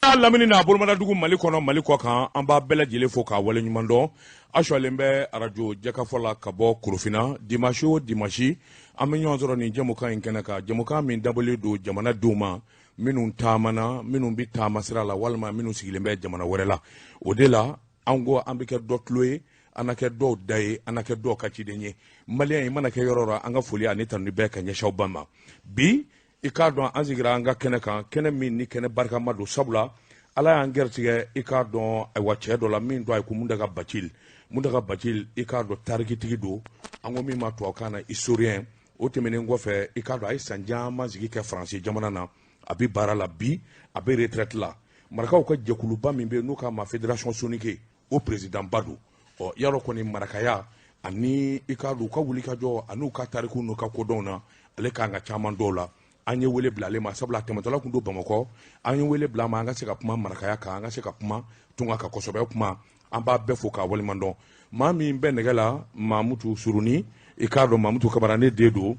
A lamini n'a bolomadadugu, Mali kɔnɔ, Mali kɔ kan, an b'a bɛɛ lajɛlen fo k'a waleɲuman dɔn. A sɔlen bɛ arajo Jɛkafɔ la ka bɔ Korofina. Dimanche o dimanche, an bɛ ɲɔgɔn sɔrɔ nin jɛmukan in kɛnɛ kan, jɛmukan min dabɔlen don jamanadenw ma minnu taamana, minnu bɛ taama sira la, walima minnu sigilen bɛ jamana wɛrɛ la. O de la an ko an bɛ kɛ dɔ tulo ye, an na kɛ dɔw da ye, an na kɛ dɔw ka ciden ye. Maliyɛn, i mana kɛ yɔrɔ o yɔrɔ, an ka foli ani tanuni bɛɛ ka ɲɛsin aw ba ma. Bi, i k'a dɔn, an sigira an ka kɛnɛ kan, kɛnɛ min ni kɛnɛ barikama don, sabula Ala y'an gɛrɛtigɛ, i k'a dɔn, ayiwa, cɛ dɔ la min dɔn a ye ko Muntaga Bacili. Muntaga Bacili, i k'a dɔn, tarikitigi don, an ko min ma tubabukan na historien. O tɛmɛnen kɔfɛ, i k'a dɔn, a ye san caman sigi kɛ Faransi jamana na, a bɛ baara la bi, a bɛ retraite la. Marakaw ka jɛkuluba min bɛ yen n'u k'a ma Fédération Soninké, o président ba don. Ɔ yarɔ kɔni, marakaya ani i k'a dɔn u ka wulikajɔ ani u ka tariku n'u ka kodɔnw na, ale k'an ka caman dɔw la. An ye wele bila ale ma, sabula a tɛmɛtɔla tun don Bamakɔ. An ye wele bila a ma an ka se ka kuma marakaya kan, an ka se ka kuma tunga kan kosɛbɛ. O kuma, an b'a bɛɛ fo k'a waleɲuman dɔn. Maa min bɛ nɛgɛ la, Mamutu Suruni, i k'a dɔn, Mamutu Kabara, ne den don.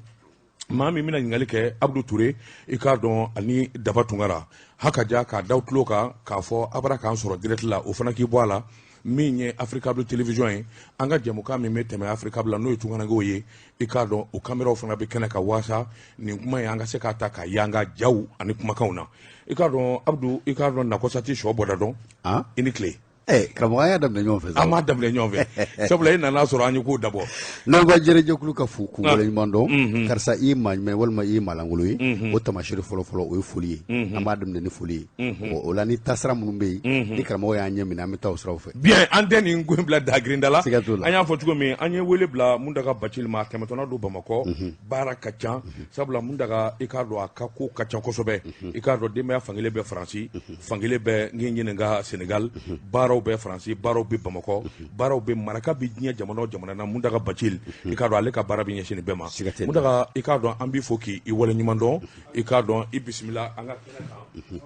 Maa min bɛna ɲininkali kɛ, Abudu Ture, i k'a dɔn, ani Daba Tunkara. Hakaja k'a da tulo kan k'a fɔ a bara k'an sɔrɔ direct la, o fana k'i bɔ a la. Min ye Africable Télévision ye, an ka jɛmukan min bɛ tɛmɛ Africable la, n'o ye tunkarankew ye, i k'a dɔn, o kameraw fana bɛ kɛnɛ kan waasa nin kuma in an ka se k'a ta k'a yanga jaw ani kumakanw na. I k'a dɔn, Abudu, i k'a dɔn, nakɔsa tɛ sɔ bɔda dɔn. I ni tile. Karamɔgɔ, an y'a daminɛ ɲɔgɔn fɛ. An m'a daminɛ ɲɔgɔn fɛ, sabula e nana sɔrɔ an ye ko dabɔ. N'an ka jɛrɛjɛkulu ka fo k'u waleɲuman dɔn. Karisa, i ye maa ɲuman ye walima i ye maa lankolon ye, o taamasere fɔlɔfɔlɔ, o ye foli ye. An b'a daminɛ ni foli ye. O la, ni taasira minnu bɛ yen ni karamɔgɔ y'an ɲɛ minɛ, an bɛ taa o siraw fɛ. Bien, an tɛ nin ko in bila dagirinda la. Siga t'o la. An y'a fɔ cogo min, an ye wele bila Muntaga Bacili ma. A tɛmɛtɔla don Bamakɔ, baara ka ca, sabula Muntaga, i k'a dɔn, a ka ko ka ca kosɛbɛ. I k'a dɔn, denbaya fankelen bɛ Faransi, fankelen bɛ n k'i ɲininka Senegal, baaraw bɛ Faransi, baaraw bɛ Bamakɔ, baaraw bɛ maraka bɛ diɲɛ jamana o jamana na. Muntaga Bacili, i k'a dɔn, ale ka baara bɛ ɲɛsin nin bɛɛ ma. Muntaga, i k'a dɔn, an b'i fo k'i waleɲuman dɔn. I k'a dɔn, i bisimila an ka kɛnɛ kan.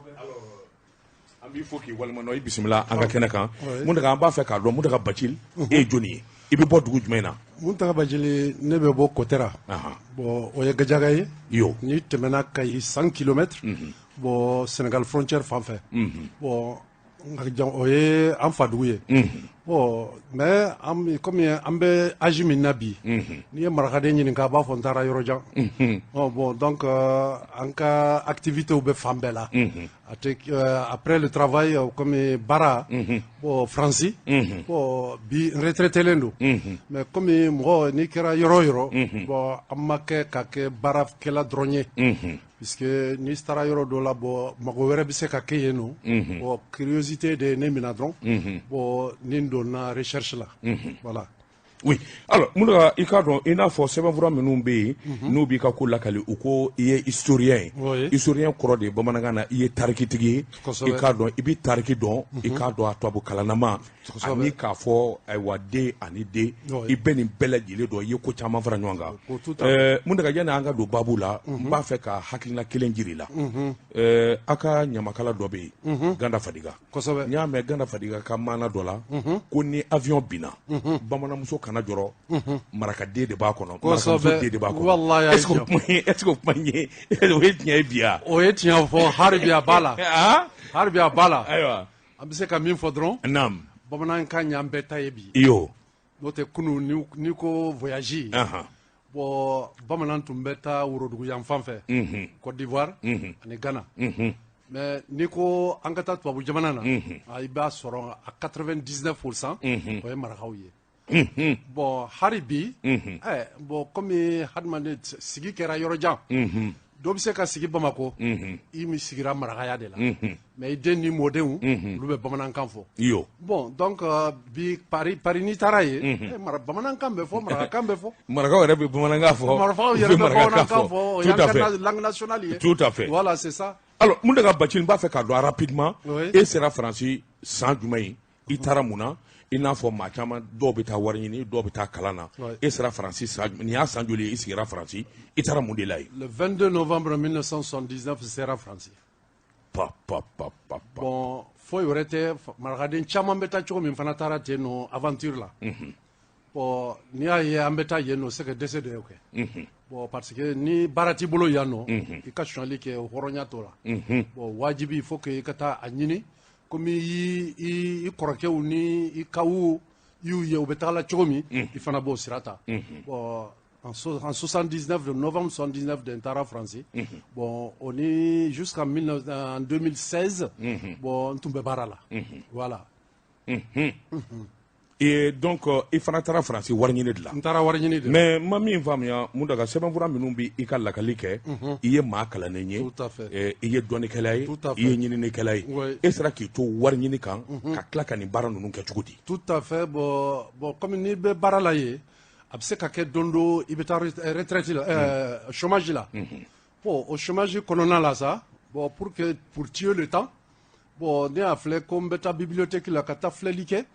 An b'i fo k'i waleɲuman dɔn, i bisimila an ka kɛnɛ kan. Muntaga, an b'a fɛ k'a dɔn, Muntaga Bacili, e ye jɔnni ye? I bɛ bɔ dugu jumɛn na? Muntaga Bacili, ne bɛ bɔ Kotɛra. Bon, o ye Gajaga ye. N'i tɛmɛna Kayi 100 kilomètres, bon, Sénégal frontière fan fɛ. Bon, o ye an fa dugu ye. Bon, mais an komi an bɛ âge min na bi, n'i ye marakaden ɲininka, a b'a fɔ n taara yɔrɔ jan. Bon, donc an ka activités bɛ fan bɛɛ la. A tɛ après le travail, comme baara, bon, Faransi, bon, bi n retraité don, mais comme mɔgɔ n'i kɛra yɔrɔ o yɔrɔ, bon, an ma kɛ ka kɛ baarakɛla dɔrɔn ye, puisque n'i taara yɔrɔ dɔ la, bon, mago wɛrɛ bɛ se ka kɛ yen nɔ. Bon, curiosité de ye ne minɛ dɔrɔn, bon, ni n donna recherche la, voilà. Oui, alors Muntaga, i k'a dɔn, i n'a fɔ sɛbɛnfura minnu bɛ yen n'u b'i ka ko lakali, u ko i ye historien ye. Historien kɔrɔ de ye bamanankan na i ye tarikitigi ye. I k'a dɔn, i bɛ tariki dɔn, i k'a dɔn, a tubabu kalannama ani k'a fɔ, ayiwa, den ani den, i bɛ nin bɛɛ lajɛlen dɔn, i ye ko caman fara ɲɔgɔn kan. Muntaga, yanni an ka don baabu la, n b'a fɛ ka hakilina kelen jira i la. A ka ɲamakala dɔ bɛ yen, Ganda Fadiga. N y'a mɛn Ganda Fadiga ka maana dɔ la ko ni avion binna, bamananmuso kana jɔrɔ, marakaden de b'a kɔnɔ, marakamuso den de b'a kɔnɔ. Est ce que o kuma in, est ce que o kuma in ye, o ye tiɲɛ ye bi wa? O ye tiɲɛ fɔ, hali bi a b'a la, hali bi a b'a la. An bɛ se ka min fɔ dɔrɔn, bamanankan y'an bɛɛ ta ye bi. N'o tɛ, kunun, n'i ko voyage, bon, bamanan tun bɛ taa worodugu yan fan fɛ, Côte d'Ivoire ani Ghana. Mais n'i ko an ka taa tubabu jamana na, i b'a sɔrɔ a 99 %, o ye marakaw ye. Bon, hali bi, bon, komi hadamaden sigi kɛra yɔrɔ jan, dɔ bɛ se ka sigi Bamakɔ, i min sigira marakaya de la, mais i den ni mɔdenw, olu bɛ bamanankan fɔ. Bon, donc bi Paris, Paris n'i taara yen, bamanankan bɛ fɔ, marakakan bɛ fɔ. Marakaw yɛrɛ bɛ bamanankan fɔ. Marakaw yɛrɛ bɛ bamanankan fɔ, o y'an ka langue nationale ye. Tout à fait. Voilà, c'est ça. Alors Muntaga Bacili, n b'a fɛ k'a dɔn rapidement, e sera Faransi san jumɛn ye? I taara mun na? I n'a fɔ maa caman, dɔw bɛ taa wari ɲini, dɔw bɛ taa kalan na. E sera Faransi san, nin y'a san joli ye i sigira Faransi? I taara mun de la yen? Le 22 novembre 1979 sera Faransi. Pa pa pa pa pa. Bon, foyi wɛrɛ tɛ, marakaden caman bɛ taa cogo min fana taara ten nɔ aventure la. Bon, n'i y'a ye an bɛ taa yen nɔ, c'est que dɛsɛ de y'o kɛ. Bon, parce que ni baara t'i bolo yan nɔ, i ka sonyali kɛ, hɔrɔnya t'o la. Bon, wajibi, il faut que i ka taa a ɲini, komi i kɔrɔkɛw ni i kaw y'u ye, u bɛ taga la cogo min, i fana b'o sira ta. Bon, en 79, de novembre 79 de n taara Faransi. Bon, o ni jusqu'en 19 en 2016, bon, n tun bɛ baara la, voilà. Et donc i fana taara Faransi wari ɲini de la? N taara wari ɲini de la. Mais n ma min faamuya, Muntaga, sɛbɛnfura minnu bɛ i ka lakali kɛ, i ye maa kalannen ye. Tout à fait. I ye dɔnnikɛla ye. Tout à fait. I ye ɲininikɛla ye. E sera k'i to wari ɲini kan ka tila ka nin baara ninnu kɛ cogo di? Tout à fait. Bon, comme n'i bɛ baara la yen, a bɛ se ka kɛ don dɔ i bɛ taa retraite la, chômage la. Bon, o chômage kɔnɔna la sa, bon, pour tuer le temps, bon, ne y'a filɛ ko n bɛ taa bibliothèque la ka taa filɛli kɛ.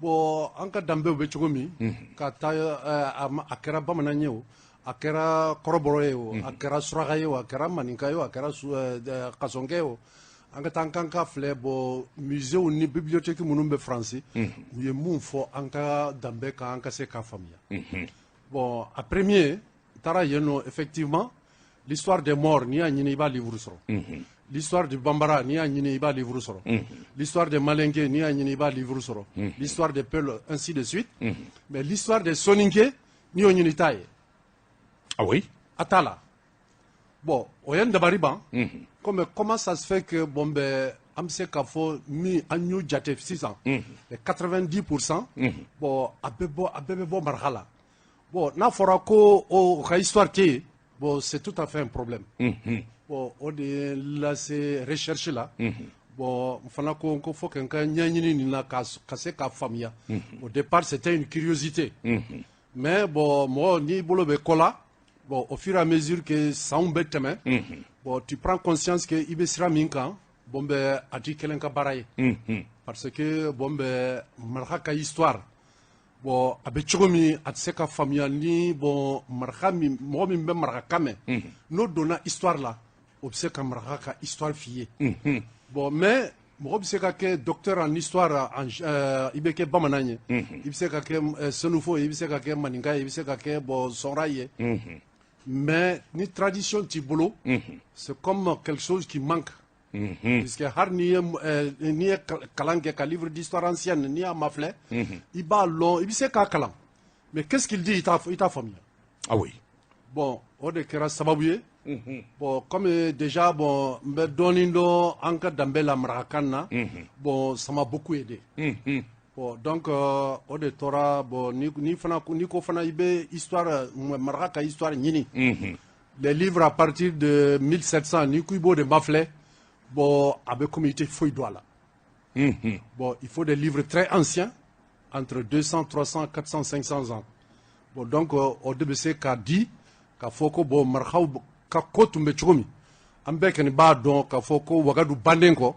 Bon, an ka danbew bɛ cogo min, ka taa a kɛra bamanan ye o, a kɛra kɔrɔbɔrɔ ye o, a kɛra suraka ye o, a kɛra maninka ye o, a kɛra kasɔnkɛ ye o, an ka taa an kan ka filɛ. Bon, musée ni bibliothèque minnu bɛ Faransi, u ye mun fɔ an ka danbe kan, an ka se k'a faamuya. Bon, a premier, n taara yen nɔ, effectivement, l'histoire des Maures, n'i y'a ɲini, i b'a livre sɔrɔ. L'histoire du Bambara, n'i y'a ɲini, i b'a livre sɔrɔ. L'histoire des Malinké, n'i y'a ɲini, i b'a livre sɔrɔ. L'histoire des Peuls, ainsi de suite. Mais l'histoire des Soninké, n'i y'o ɲini, i t'a ye. Ah oui? A t'a la. Bon, o ye n dabari ban. Comme comment ça se fait que, bon, ben, an bɛ se k'a fɔ min an y'o jate sisan, les 90%, bon, a bɛɛ bɛ bɔ maraka la. Bon, n'a fɔra ko o ka histoire tɛ yen, bon, c'est tout à fait un problème. Bon, o de ye n lase recherche la. Bon, n fana ko faut que n ka ɲɛɲini nin na ka se k'a faamuya. Au départ, c'était une curiosité, mais bon, mɔgɔ n'i bolo bɛ kɔ la, bon, au fur et à mesure que sanw bɛ tɛmɛ, bon, tu prends conscience que i bɛ sira min kan, bon, bɛ a t'i kelen ka baara ye, parce que, bon, bɛ maraka ka histoire, bon, a bɛ cogo min, a tɛ se ka faamuya ni, bon, maraka min, mɔgɔ min bɛ marakakan mɛn, n'o donna histoire la, o bɛ se ka maraka ka histoire f'i ye. Bon, mais mɔgɔ bɛ se ka kɛ docteur en histoire en i bɛ kɛ bamanan ye, i bɛ se ka kɛ senufo ye, i bɛ se ka kɛ maninka ye, i bɛ se ka kɛ, bon, sɔnra ye, mais ni tradition t'i bolo, c'est comme quelque chose qui manque, puisque hali n'i ye kalan kɛ ka livre d'histoire ancienne, n'i y'a mafilɛ, i b'a lɔn, i bɛ se k'a kalan, mais qu'est-ce qu'il dit, i t'a faamuya. Ah oui. Bon, o de kɛra sababu ye. Bon, comme déjà, bon, n bɛ dɔɔnin dɔn an ka danbe la marakakan na, bon, ça m'a beaucoup aidé. Bon, donc o de tora. Bon, ni fana n'i ko fana i bɛ histoire maraka ka histoire ɲini, les livres à partir de 1700, n'i ko i b'o de mafilɛ, bon, a bɛ komi i tɛ foyi dɔn a la. Bon, il faut des livres très anciens, entre 200, 300, 400, 500 ans. Bon, donc o de bɛ se k'a di k'a fɔ ko, bon, marakaw ka ko tun bɛ cogo min, an bɛɛ kɔni b'a dɔn k'a fɔ ko Wagadu banden kɔ,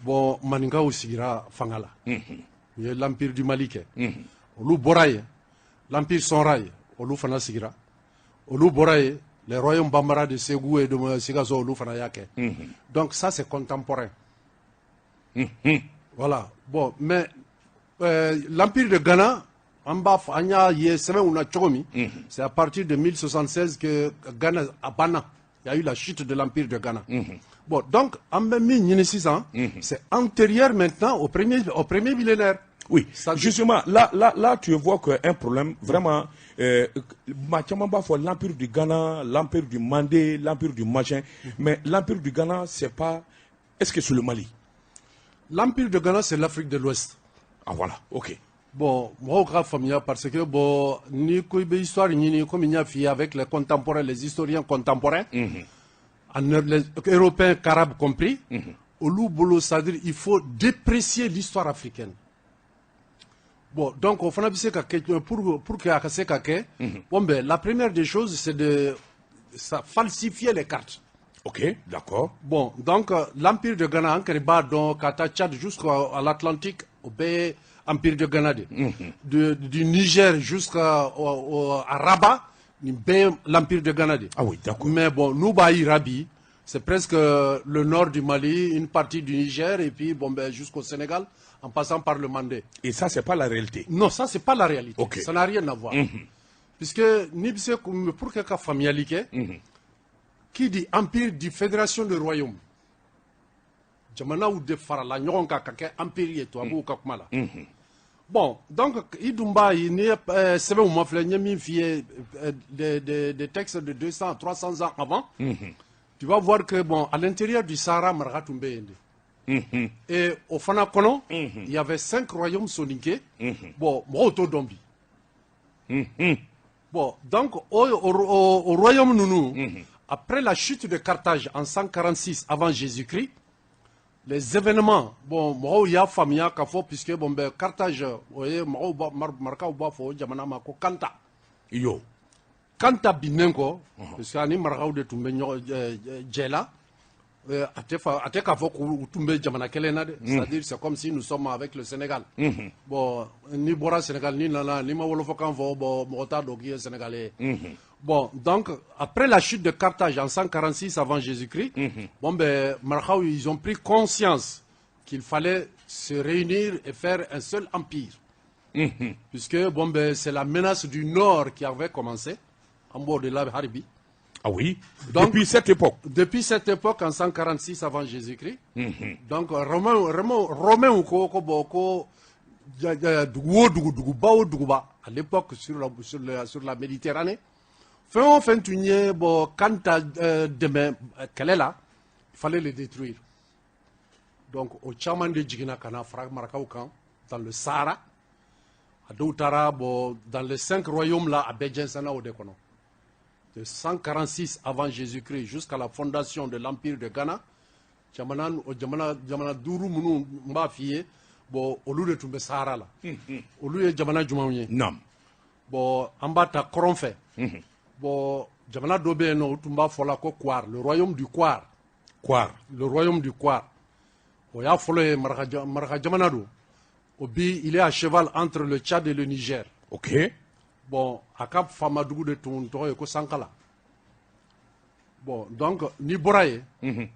bon, maninkaw sigira fanga la, u ye l'Empire du Mali kɛ. Olu bɔra yen, l'Empire Songhai, olu fana sigira. Olu bɔra yen, les royaumes bambara de Ségou et de Sikasso, olu fana y'a kɛ. Donc ça, c'est contemporain, voilà. Bon, mais l'Empire de Ghana, an b'a fɔ an y'a ye sɛbɛnw na cogo min, c'est à partir de 1076 que Ghana a banna, il y a eu la chute de l'Empire de Ghana. Bon, donc an bɛ min ɲini sisan, c'est antérieur maintenant au premier millénaire. Oui, justement, là, là, là, tu vois qu'un problème, vraiment, maa caman b'a fɔ l'Empire du Ghana, l'Empire du Mandé, l'Empire du machin, mais l'Empire du Ghana, c'est pas, est-ce que c'est le Mali? L'Empire de Ghana, c'est l'Afrique de l'Ouest. Ah voilà, ok. Bon, mɔgɔw ka faamuya, parce que, bon, ni ko i bɛ histoire ɲini, comme n y'a f'i ye, avec les contemporains, les historiens contemporains, en, les Européens qu'Arabes compris, olu bolo, c'est-à-dire il faut déprécier l'histoire africaine. Bon, donc o fana bɛ se ka kɛ pour que a ka se ka kɛ, bon, ben, la première des choses, c'est de ça, falsifier les cartes. Ok, d'accord. Bon, donc l'Empire de Ghana, an kɔni b'a dɔn ka taa Tchad jusqu'à l'Atlantique, o bɛɛ ye Empire de Ghana de. Du Niger jusqu'à à Rabat, nin bɛɛ ye l'Empire de Ghana de. Ah oui, d'accord. Mais bon, n'u b'a yira bi, c'est presque le nord du Mali, une partie du Niger et puis, bon, ben, jusqu'au Sénégal, en passant par le Mandé. Et ça, c'est pas la réalité. Non, ça, c'est pas la réalité. Ok. Ça n'a rien à voir. Puisque n'i bɛ se, pour que ka faamuyali kɛ, qui dit empire dit fédération de royaume. Jamanaw de farala ɲɔgɔn kan ka kɛ empire ye, tubabuw ka kuma la. Bon, donc i dun b'a ye, n'i ye sɛbɛnw ma filɛ, n ye min f'i ye, des textes de 200 300 ans avant, tu vas voir que bon, à l'intérieur du Sahara, maraka tun bɛ yen de. Et o fana kɔnɔ, il y avait cinq royaumes soninké. Bon, mɔgɔw t'o dɔn bi. Bon, donc o royaume ninnu, après la chute de Carthage en 146 avant Jésus-Christ, les événements, bon, mɔgɔw y'a faamuya k'a fɔ, puisque bon ben, Carthage, o ye mɔgɔw b'a marakaw b'a fɔ o jamana ma ko Kanta. Kanta binnen kɔ, parce que ani marakaw de tun bɛ ɲɔgɔn jɛ la, a tɛ fa a tɛ k'a fɔ k'u tun bɛ jamana kelen na dɛ. C'est-à-dire, c'est comme si nous sommes avec le Sénégal. Bon, n'i bɔra Sénégal, n'i nana, n'i ma wolofɔkan fɔ, bon, mɔgɔ t'a dɔn k'i ye Sénégalais ye. Bon, donc après la chute de Carthage en 146 avant Jésus-Christ, bon ben, marakaw, ils ont pris conscience qu'il fallait se réunir et faire un seul empire, puisque bon ben, c'est la menace du nord qui avait commencé en bord de la hali bi. Ah oui. Donc, depuis cette époque. Depuis cette époque, en 146 avant Jésus-Christ. Donc, Romain ko bon, ko dugu o dugu, duguba o duguba, à l'époque sur la Méditerranée, fɛn o fɛn tun ye bon Kanta dɛmɛ kɛlɛ la, il fallait les détruire. Donc o caman de jiginna ka na fara marakaw kan dans le Sahara. A dɔw taara, bon, dans les cinq royaumes là, a bɛɛ jɛnsɛnna o de kɔnɔ. De 146 avant Jésus-Christ jusqu'à la fondation de l'empire de Ghana, jamana o jamana duuru minnu n b'a f'i ye, bon, olu de tun bɛ Sahara la. Olu ye jamana jumɛnw ye? Bon, an b'a ta kɔrɔn fɛ. Bon, jamana dɔ bɛ yen nɔ, u tun b'a fɔ la ko Kwar, le royaume du Kwar. Kwar. Le royaume du Kwar, o y'a fɔlɔ ye, maraka jamana don. O bi, il est à cheval entre le Tchad et le Niger. Bon, a ka faamadugu de tun tɔgɔ ye ko Sankala. Bon, donc n'i bɔra yen,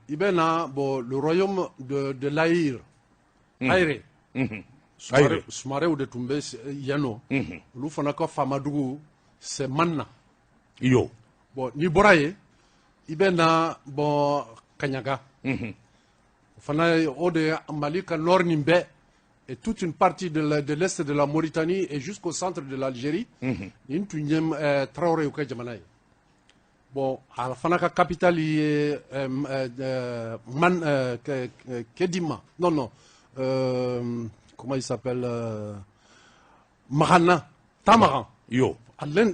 i bɛ na, bon, le royaume de l'Aïr, Aïré. Aïré. Sumarew de tun bɛ yen nɔ. Olu fana ka faamadugu, c'est Manna. Bon, n'i bɔra yen, i bɛ na, bon, Kaɲaga. O fana ye, o de ye Mali ka nord nin bɛɛ et toute une partie de l'est de la Mauritanie et jusqu'au centre de l'Algérie. Nin tun ye Traoréw ka jamana ye. Bon, a fana ka capitale ye Man Kedima, non, comment il s'appelle, Magana, Tamaran.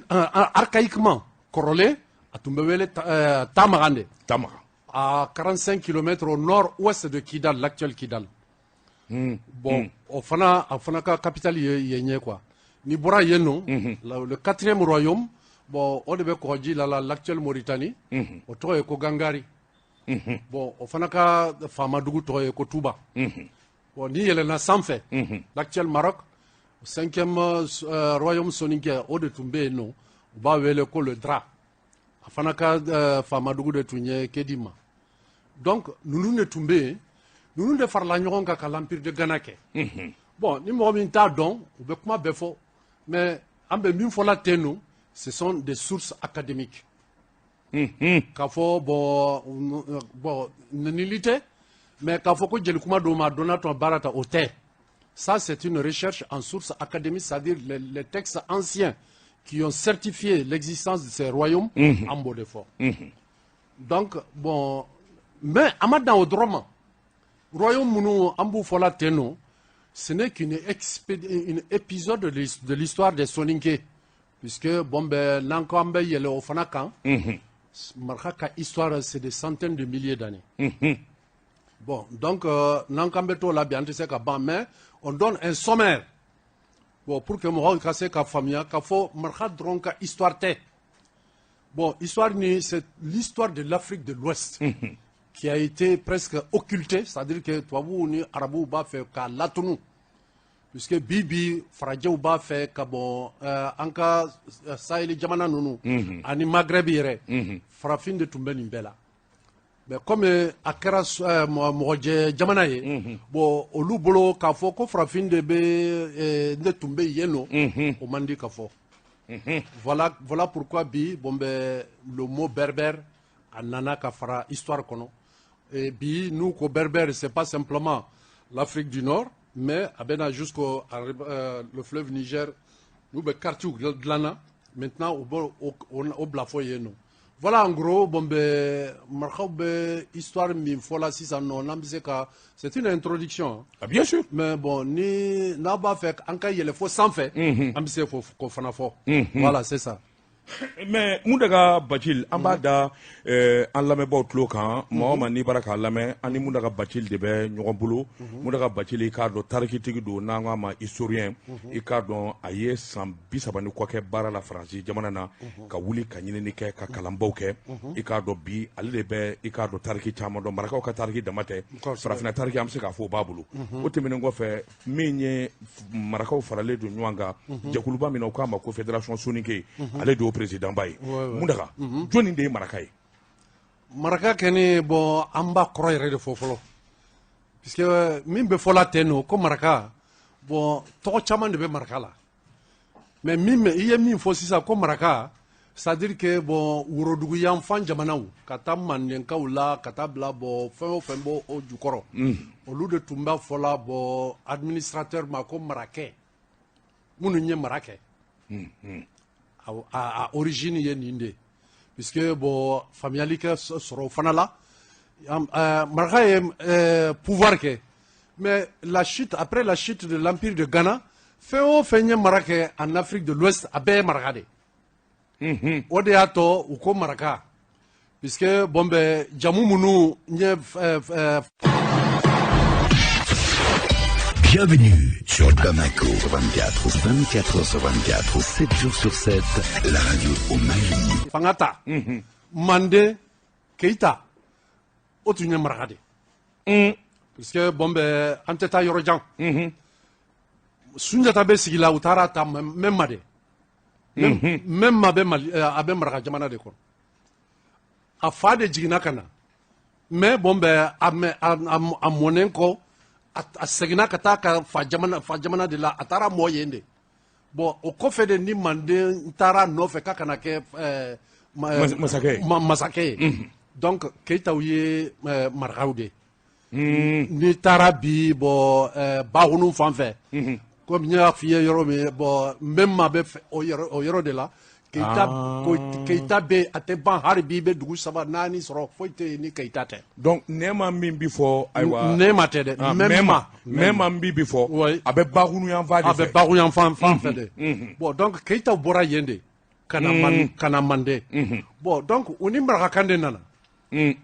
Archaïquement, kɔrɔlen, a tun bɛ wele Tamagan de. Tamagan. À 45 km au nord-ouest de Kidal, l'actuel Kidal. Bon, o fana, a fana ka capitale ye yen ye quoi. N'i bɔra yen nɔ, le quatrième royaume, bon, o de bɛ kɔgɔji la, l'actuelle Mauritanie. O tɔgɔ ye ko Gangari. Bon, o fana ka faamadugu tɔgɔ ye ko Touba. Bon, n'i yɛlɛnna sanfɛ, l'actuel Maroc, cinquième royaume soninké, o de tun bɛ yen nɔ, u b'a wele ko le Dra. A fana ka faamadugu de tun ye Kedima. Donc ninnu de tun bɛ yen, ninnu de farala ɲɔgɔn kan ka l'empire de Ghana kɛ. Bon, ni mɔgɔ min t'a dɔn, u bɛ kuma bɛɛ fɔ, mais an bɛ min fɔla ten nɔ, ce sont des sources académiques. K'a fɔ bon, nili tɛ, mais k'a fɔ ko jelikuma dɔw ma a dɔnna tɔn baara ta, o tɛ. Ça, c'est une recherche en source académique, c'est-à-dire les textes anciens qui ont certifié l'existence de ces royaumes, an b'o de fɔ. Donc bon, mais a ma dan o dɔrɔn ma. Royaume minnu an b'u fɔla ten nɔ, ce n'est qu'une une épisode de l'histoire des Soninké, puisque bon ben, n'an ko an bɛ yɛlɛ o fana kan, maraka ka histoire, c'est des centaines de milliers d'années. Bon, donc n'an k'an bɛ t'o la bi, an tɛ se ka ban, mais on donne un sommaire, bon, pour que mɔgɔw ka se ka faamuya k'a fɔ maraka dɔrɔn ka histoire tɛ. Bon, histoire ni, c'est l'histoire de l'Afrique de l'Ouest qui a été presque occultée, c'est-à-dire que tubabuw ni arabuw b'a fɛ k'a latunu, puisque bi bi farajɛw b'a fɛ ka bɔ an ka saheli jamana ninnu ani Maghreb yɛrɛ, farafin de tun bɛ nin bɛɛ la. Mais comme a kɛra mɔgɔjɛ jamana ye, bon, olu bolo k'a fɔ ko farafin de bɛ ne tun bɛ yen nɔ, o man di ka fɔ. Voilà, voilà pourquoi bi, bon ben, le mot berbère a nana ka fara histoire kɔnɔ. Et bi, nous ko berbère, c'est pas simplement l'Afrique du Nord, mais a bɛ na jusqu'au le fleuve Niger, n'u bɛ quartier dilanna maintenant, u b'o o bila fɔ yen nɔ. Voilà, en gros, bon ben, marakaw bɛ histoire min fɔ la sisan nɔ, n'an bɛ se ka, c'est une introduction, hein. Ah, bien sûr. Mais bon, ni n'a b'a fɛ an ka yɛlɛ fo sanfɛ, an bɛ se k'o fana fɔ. Voilà, c'est ça. Mais Mundaga Bacil, an b'a da an lamɛnbaaw tulo kan, maa o maa n'i bara k'a lamɛn, an ni Mundaga Bacil de bɛ ɲɔgɔn bolo. Mundaga Bacil, i k'a dɔn tarikitigi don, n'an k'a ma historien. I k'a dɔn a ye san 30 ni kɔ kɛ baara la Faransi jamana na, ka wuli ka ɲinini kɛ, ka kalanbaw kɛ. I k'a dɔn bi ale de bɛ, i k'a dɔn, tariki caman dɔn. Marakaw ka tariki dama tɛ, farafinna tariki, an bɛ se k'a fɔ o b'a bolo. O tɛmɛnen kɔfɛ, min ye marakaw faralen don ɲɔgɔn kan jɛkuluba min na, u k'a ma ko Fédération Soninké, ale de y'o président ba ye. Mundaga, jɔnni de ye maraka ye? Maraka kɛni, bon, an b'a kɔrɔ yɛrɛ de fɔ fɔlɔ, puisque min bɛ fɔla ten nɔ ko maraka, bon, tɔgɔ caman de bɛ maraka la. Mais min bɛ i ye min fɔ sisan ko maraka, c'est à dire que bon, worodugu yanfan jamanaw, ka taa mandenkaw la, ka taa bila, bon, fɛn o fɛn b'o o jukɔrɔ, olu de tun b'a fɔla, bon, administrateur ma ko marakɛ, minnu ye mara kɛ. A origine ye nin de ye, puisque bon, faamuyali kɛ sɔrɔ o fana la. Maraka ye pouvoir kɛ, mais la chute, après la chute de l'empire de Ghana, fɛn o fɛn ye mara kɛ en Afrique de l'Ouest, a bɛɛ ye maraka de ye. O de y'a to u ko maraka, puisque bon bɛ jamu minnu ye Bienvenue sur Bamako 24, 24 h sur 24, 7 jours sur 7, la radio au Mali. Fanga ta Manden, Keita, o tun ye maraka de ye, puisque bon bɛ an tɛ taa yɔrɔ jan, Sunjata bɛ sigi la, u taara ta même ma de, même ma bɛ Mali, a bɛ maraka jamana de kɔnɔ. A fa de jiginna ka na, mais bon bɛ a mɛ a mɔnen kɔ, a seginna ka taa ka fa jamana de la, a taara mɔ yen de. Bon, o kɔfɛ de ni Manden taara nɔfɛ k'a kana kɛ masakɛ ye. Masakɛ ye. Donc Keitaw ye marakaw de ye. N'i taara bi, bon, Bahunu fan fɛ, komi n y'a f'i ye yɔrɔ min, bon, même ma bɛ o yɔrɔ de la. Keita, Keita bɛ yen, a tɛ ban hali bi, i bɛ dugu saba naani sɔrɔ, foyi tɛ yen ni Keita tɛ. Donc nɛɛma min bi fɔ, ayiwa. Nɛɛma tɛ dɛ. Ah, Mɛma. Mɛma, mɛma min bi fɔ, a bɛ Bahunu yan fan de a fɛ. Bɛ Bahu yan fan fɛ de. Bon, donc Keitaw bɔra yen de ka na man, ka na Manden. Bon, donc u ni marakakan de nana.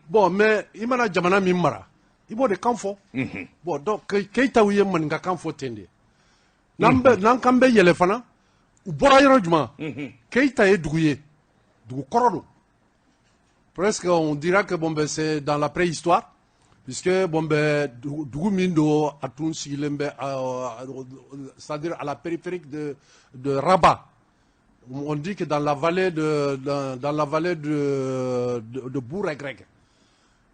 Bon, mais i mana jamana min mara, i b'o de kan fɔ. Bon, donc Keitaw ye maninkakan fɔ ten de. N'an bɛ n'an kan bɛ yɛlɛ fana, u bɔra yɔrɔ jumɛn? Keita ye dugu ye, dugu kɔrɔ don. Presque on dira que bon ben, c'est dans la préhistoire, puisque bon ben, dugu min don, a tun sigilen bɛ, c'est-à-dire à la périphérique de Rabat. On dit que dans la vallée de Bouregreg,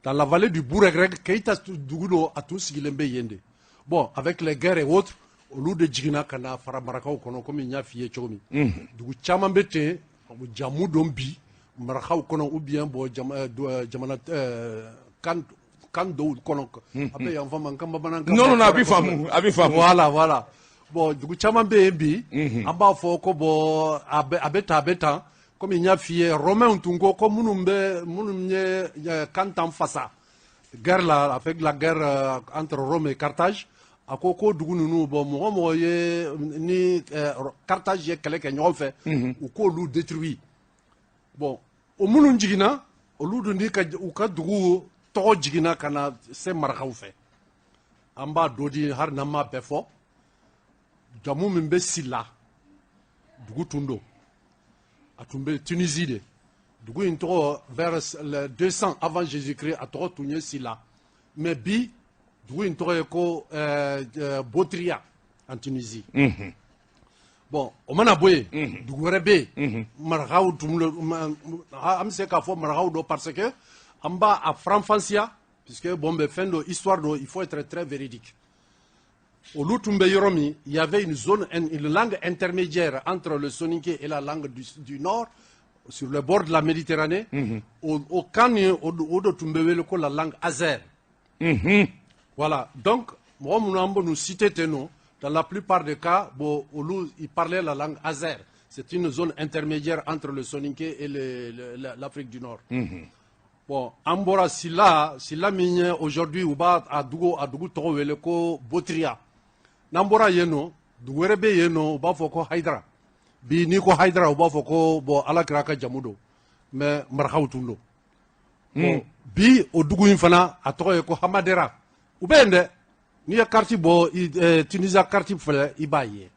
dans la vallée du Bouregreg, Keita dugu don, a tun sigilen bɛ yen de. Bon, avec les guerres et autres, olu de jiginna ka na fara marakaw kɔnɔ. Komi n y'a f'i ye cogo min, dugu caman bɛ ten, jamu don bi marakaw kɔnɔ, ou bien bon, jamana kan dɔw kɔnɔ. A bɛ yan fɔ ma n kan bamanankan. Non, non, non, a bɛ faamu, a bɛ faamu. Voilà. Bon, dugu caman bɛ yen bi, an b'a fɔ ko bon, a bɛ tan, a bɛ tan. Komi n y'a f'i ye, Romains tun ko ko minnu ye kan tan fasa guerre la, avec la guerre entre Rome et Carthage, a ko ko dugu ninnu, bon, mɔgɔ mɔgɔ ye ni Carthage ye kɛlɛ kɛ ɲɔgɔn fɛ, u k'olu détruit. Bon, o minnu jiginna, olu dun ni ka u ka dugu tɔgɔ jiginna ka na se marakaw fɛ. An b'a dɔ di hali n'an m'a bɛɛ fɔ. Jamu min bɛ Sila, dugu tun don, a tun bɛ Tunisie de. Dugu in tɔgɔ, vers le 200 avant Jésus-Christ, a tɔgɔ tun ye Sila, mais bi dugu in tɔgɔ ye ko Botria en Tunisie. Bon, o mana bɔ yen, dugu wɛrɛ bɛ yen, marakaw tun, an bɛ se k'a fɔ marakaw don, parce que an b'a a faranfasiya, puisque bon bɛ fɛn dɔ, histoire dɔ, il faut être très véridique. Olu tun bɛ yɔrɔ min, il y avait une zone, une langue intermédiaire entre le soninké et la langue du nord, sur le bord de la Méditerranée. O kan nin, o de tun bɛ wele ko la langue azère. Voilà, donc mɔgɔ minnu an bɛ n'u citer ten nɔ, dans la plupart des cas, bon, olu, ils parlaient la langue azère. C'est une zone intermédiaire entre le soninké et l'Afrique du Nord. Bon, an bɔra Sila, Sila min ye aujourd'hui u b'a a dugu tɔgɔ wele ko Botria. N'an bɔra yen nɔ, dugu wɛrɛ bɛ yen nɔ, u b'a fɔ ko Hayidara. Bi n'i ko Hayidara, u b'a fɔ ko bon, Ala kira ka jamu don, mais marakaw tun don. Bon, bi o dugu in fana, a tɔgɔ ye ko Hamadera. U bɛ yen dɛ. N'i ye carte bɔ, Tunisia carte filɛ, i b'a ye.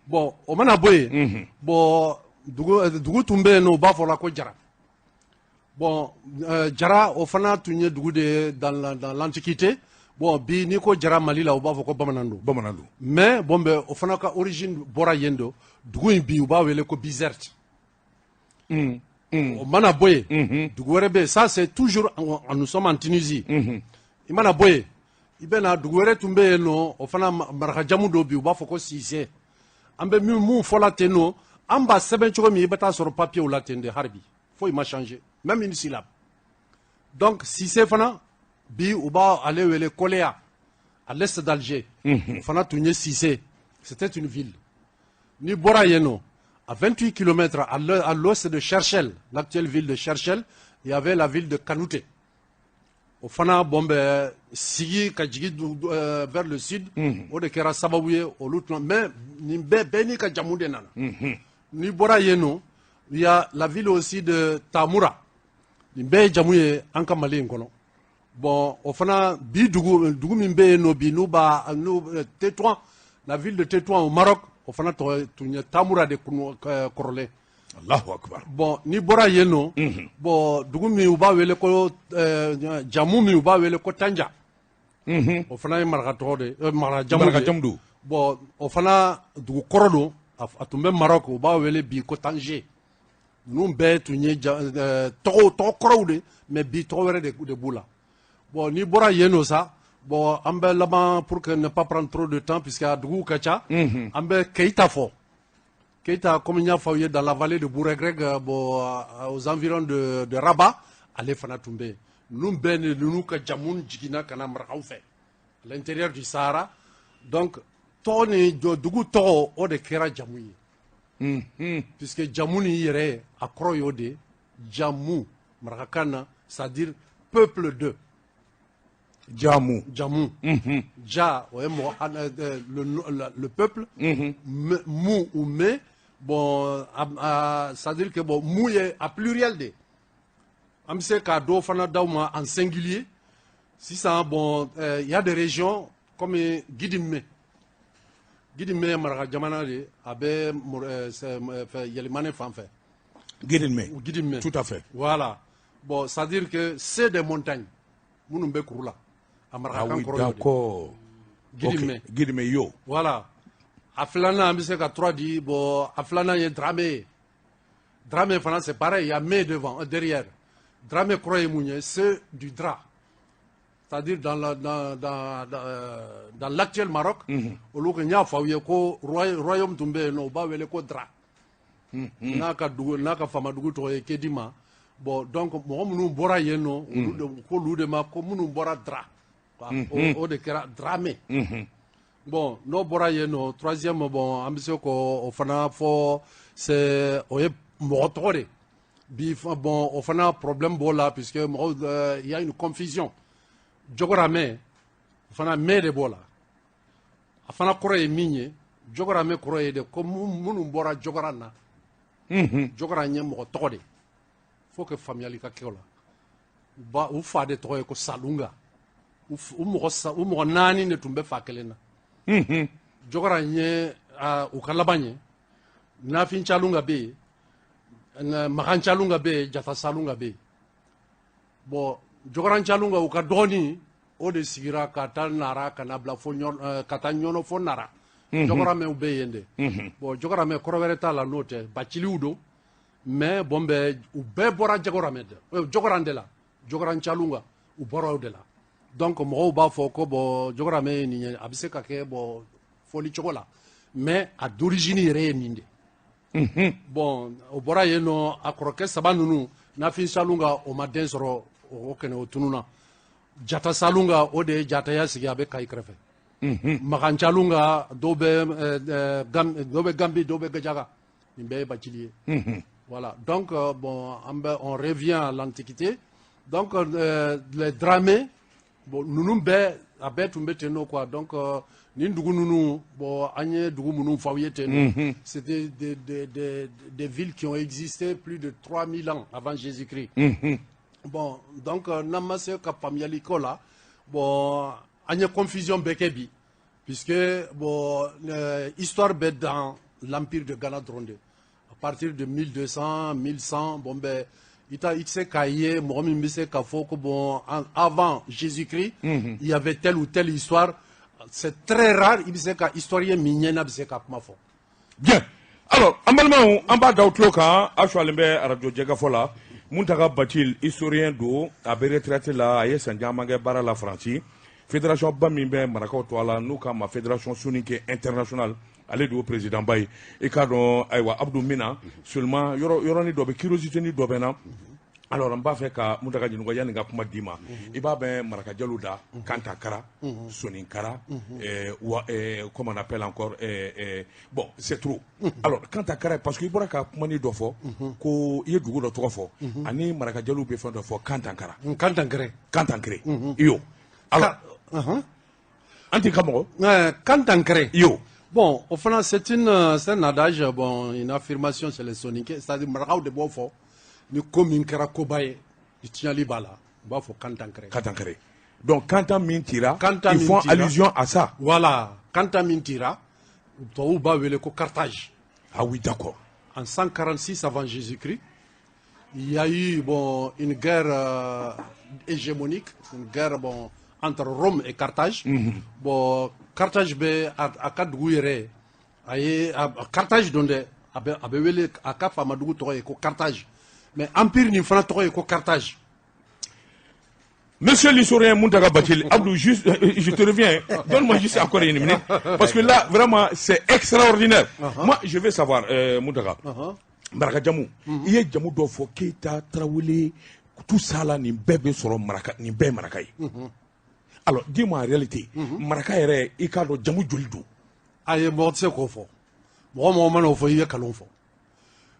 Bon, o mana bɔ yen, bon, dugu tun bɛ yen nɔ, u b'a fɔ la ko Jara. Bon, Jara, o fana tun ye dugu de ye dans l'Antiquité. Bon, bi n'i ko Jara Mali la, u b'a fɔ ko bamanan don. Bamanan don. Mais bon, bɛ o fana ka origine bɔra yen don. Dugu in bi, u b'a wele ko Bizerte. O mana bɔ yen, dugu wɛrɛ bɛ yen. Ça, c'est toujours nous sommes en Tunisie. I mana bɔ yen, i bɛ na dugu wɛrɛ tun bɛ yen nɔ, o fana marakajamu dɔ bi, u b'a fɔ ko Sise. An bɛ min fɔla ten nɔ, an b'a sɛbɛn cogo min, i bɛ taa sɔrɔ papier la ten de. Hali bi foyi ma changer, même une syllabe. Donc Sise fana bi, u b'a ale wele Koléa, à l'est d'Alger. O fana tun ye Sise, c'était une ville. N'i bɔra yen nɔ, à 28 km à l'ouest de Cherchel, l'actuelle ville de Cherchel, il y avait la ville de Kanouté. O fana, bon, bɛ sigi ka jigin vers le sud, o de kɛra sababu ye olu tun. Mais nin bɛɛ, bɛɛ n'i ka jamu de nana. N'i bɔra yen nɔ, il y a la ville aussi de Tamoura. Nin bɛɛ ye jamu ye an ka Mali in kɔnɔ. Bon, o fana bi, dugu min bɛ yen nɔ bi, n'u b'a n'u Tétouan, la ville de Tétouan au Maroc, o fana tɔgɔ tun ye Tamoura de kun kɔrɔlen. Allahu akbar. Bon, n'i bɔra yen nɔ, bon, dugu min u b'a wele ko jamu min u b'a wele ko Tanja, o fana ye maraka tɔgɔ de ye, maraka jamu de ye. Maraka jamu don. Bon, o fana dugu kɔrɔ don, a tun bɛ Maroc, u b'a wele bi ko Tanger. Ninnu bɛɛ tun ye tɔgɔ kɔrɔw de, mais bi tɔgɔ wɛrɛ de b'u la. Bon, n'i bɔra yen nɔ sa, bon, an bɛ laban, pour que ne pas prendre trop de temps, puisque a duguw ka ca, an bɛ Keita fɔ. Keita, comme n y'a fɔ aw ye, dans la vallée de Bouregreg, bon, aux environs de Rabat, ale fana tun bɛ yen. Ninnu bɛɛ ni ninnu ka jamu jiginna ka na marakaw fɛ à l'intérieur du Sahara. Donc tɔgɔ ni dugu tɔgɔ, o de kɛra jamu ye, puisque jamu ni yɛrɛ, a kɔrɔ y'o de ye. Jamu marakakan na, c'est à dire peuple de. Jamu. Jamu, ja, o ye mɔgɔ, le peuple, mu ou me. Bon, c'est à dire que bon, mu ye a pluriel de. An bɛ se k'a dɔw fana d'aw ma en singulier sisan. Bon, il y a des régions comme Gidime. Gidime ye maraka jamana de ye, a bɛ fɛ Yɛlɛmani fan fɛ. Gidime. Gidime. Tout à fait. Voilà, bon, c'est à dire que c'est des montagnes minnu bɛ kuru la, a marakakan kɔrɔ y'o de ye. Gidime. Ok, Gidime yo. Voilà, a filanan, an bɛ se ka trois di. Bon, a filanan ye Dramé ye. Dramé fana, c'est pareil, il y a mé devant, derrière. Dramé kɔrɔ ye mun ye? C'est du drap, c'est-à-dire dans la dans dans dans, dans l'actuel Maroc. Olu ko, n y'a fɔ aw ye ko royaume tun bɛ yen nɔ, u b'a wele ko Dra, n'a ka dugu, n'a ka faamadugu tɔgɔ ye Kedima. Bon, donc mɔgɔ minnu bɔra yen nɔ, olu de k'olu de ma ko minnu bɔra Dra, o de kɛra Dramé. Bon, n'o bɔra yen nɔ, troisième, bon, an bɛ se k'o fana fɔ, c'est o ye mɔgɔ tɔgɔ de bi. Bon, o fana problème b'o la, puisque mɔgɔw, il y a une confusion. Jɔgɔramɛ, o fana mɛ de b'o la. A fana kɔrɔ ye min ye, Jɔgɔramɛ kɔrɔ ye de ko minnu bɔra Jɔgɔra na. Jɔgɔra ye mɔgɔ tɔgɔ de, faut que faamuyali ka kɛ o la. U ba, u fa de tɔgɔ ye ko Salunga. U mɔgɔ naani de tun bɛ fa kelen na. Jɔgɔra ye u ka laban ye. Nafin Calunga bɛ yen, Makan Calunga bɛ yen, Jata Salunga bɛ yen. Bon, Jɔgɔran Calunga, u ka dɔgɔnin, o de sigira ka taa Nara, ka na bila fo ka taa Ɲɔnɔ fo Nara. Jɔgɔramɛw bɛ yen de. Bon, Jɔgɔramɛ kɔrɔ wɛrɛ t'a la n'o tɛ, baciliw don. Mais bon, bɛ u bɛɛ bɔra Jɔgɔramɛ de, Jɔgɔran de la. Jɔgɔran Calunga, u bɔra o de la. Donc mɔgɔw b'a fɔ ko bon, Jɔgɔramɛ ye nin ye, a bɛ se ka kɛ bon fɔli cogo la, mais a d'origine yɛrɛ ye nin de. Bon, o bɔra yen nɔ, a kɔrɔkɛ saba ninnu, Nafin Salunga, o ma den sɔrɔ, o kɛnɛ o tununa. Jata Salunga, o de ye Jataya sigi, a bɛ Kayi kɛrɛfɛ. Makan Calunga, dɔw bɛ dɔw bɛ Gambi, dɔw bɛ Gajaga. Nin bɛɛ ye Bacili ye. Voilà, donc bon, an bɛ, on revient à l'Antiquité. Donc les Dramé, bon, ninnu bɛɛ, a bɛɛ tun bɛ ten nɔ quoi. Donc nin dugu ninnu, bon, an ye dugu minnu f'aw ye ten nɔ, c'était des villes qui ont existé plus de 3000 ans avant Jésus-Christ. Bon, donc n'an ma se ka faamuyali k'o la, bon, an ye confusion bɛɛ kɛ bi, puisque bon, histoire bɛ dans l'empire de Ghana dɔrɔn de, à partir de 1200, 1100. Bon ben, i t'a, i tɛ se k'a ye mɔgɔ min bɛ se k'a fɔ ko bon, avant Jésus-Christ, il y avait telle ou telle histoire. C'est très rare. I bɛ se ka historien min ɲɛna bɛ se ka kuma fɔ. Bien, alors an balimaw, an b'a da aw tulo kan, aw sualen bɛ arajo Jɛkafɔ la. Muntaga Bacil, historien don, a bɛ retraite la, a ye san caman kɛ baara la Faransi, fédération ba min bɛ marakaw tɔgɔ la, n'u k'a ma Fédération Soninké Internationale, ale de y'o président ba ye. I k'a dɔn, ayiwa, Abdou Mina, seulement yɔrɔ yɔrɔnin dɔ bɛ, curiosité ni dɔ bɛ n na. Alors n b'a fɛ ka Muntaga ɲininka yanni ka kuma d'i ma. I b'a bɛn marakajalo da Kantakara, Soninkara, wa comment on appelle encore, bon, c'est trop. Alors Kantakara, parce que i bɔra ka kuma ni dɔ fɔ ko i ye dugu dɔ tɔgɔ fɔ, ani marakajalo bɛ fɛn dɔ fɔ, Kantankara. Kantankere. Kantankere iyo. Alors an t'i ka mɔgɔ Kantankere. Iyo. Bon, au fond, c'est un adage, bon, une affirmation, c'est les Soninké, c'est-à-dire marakaw de b'o fɔ ni ko min kɛra koba ye, ni tiɲɛli b'a la, u b'a fɔ Kantankere. Kantankere. Donc Kanta min tira, Kanta ils min font tira. allusion à ça. Voilà, Kanta min tira, tubabuw b'a wele ko Carthage. Ah oui, d'accord. En 146 avant Jésus-Christ, il y a eu, bon, une guerre hégémonique, une guerre, bon, entre Rome et Carthage. Bon, Carthage bɛ a ka dugu yɛrɛ, a ye Carthage don dɛ, a bɛ wele, a ka faamadugu tɔgɔ ye ko Carthage. Mais empire nin fana tɔgɔ ye ko Carthage. Monsieur l'historien Mountaga Bachil, Abdou, juste, je te reviens. Donne-moi juste encore une minute. Parce que là, vraiment, c'est extraordinaire. Moi, je veux savoir, Mountaga, Maraka jamu, i ye jamu dɔ fɔ, Keita, Traoré, tout ça là, nin bɛɛ bɛ sɔrɔ Maraka, nin bɛɛ ye Maraka ye. Alors, dis-moi en réalité, Maraka yɛrɛ, i k'a dɔn jamu joli don? A ye, mɔgɔ tɛ se k'o fɔ. Mɔgɔ mɔgɔ mana o fɔ, i ye nkalon fɔ.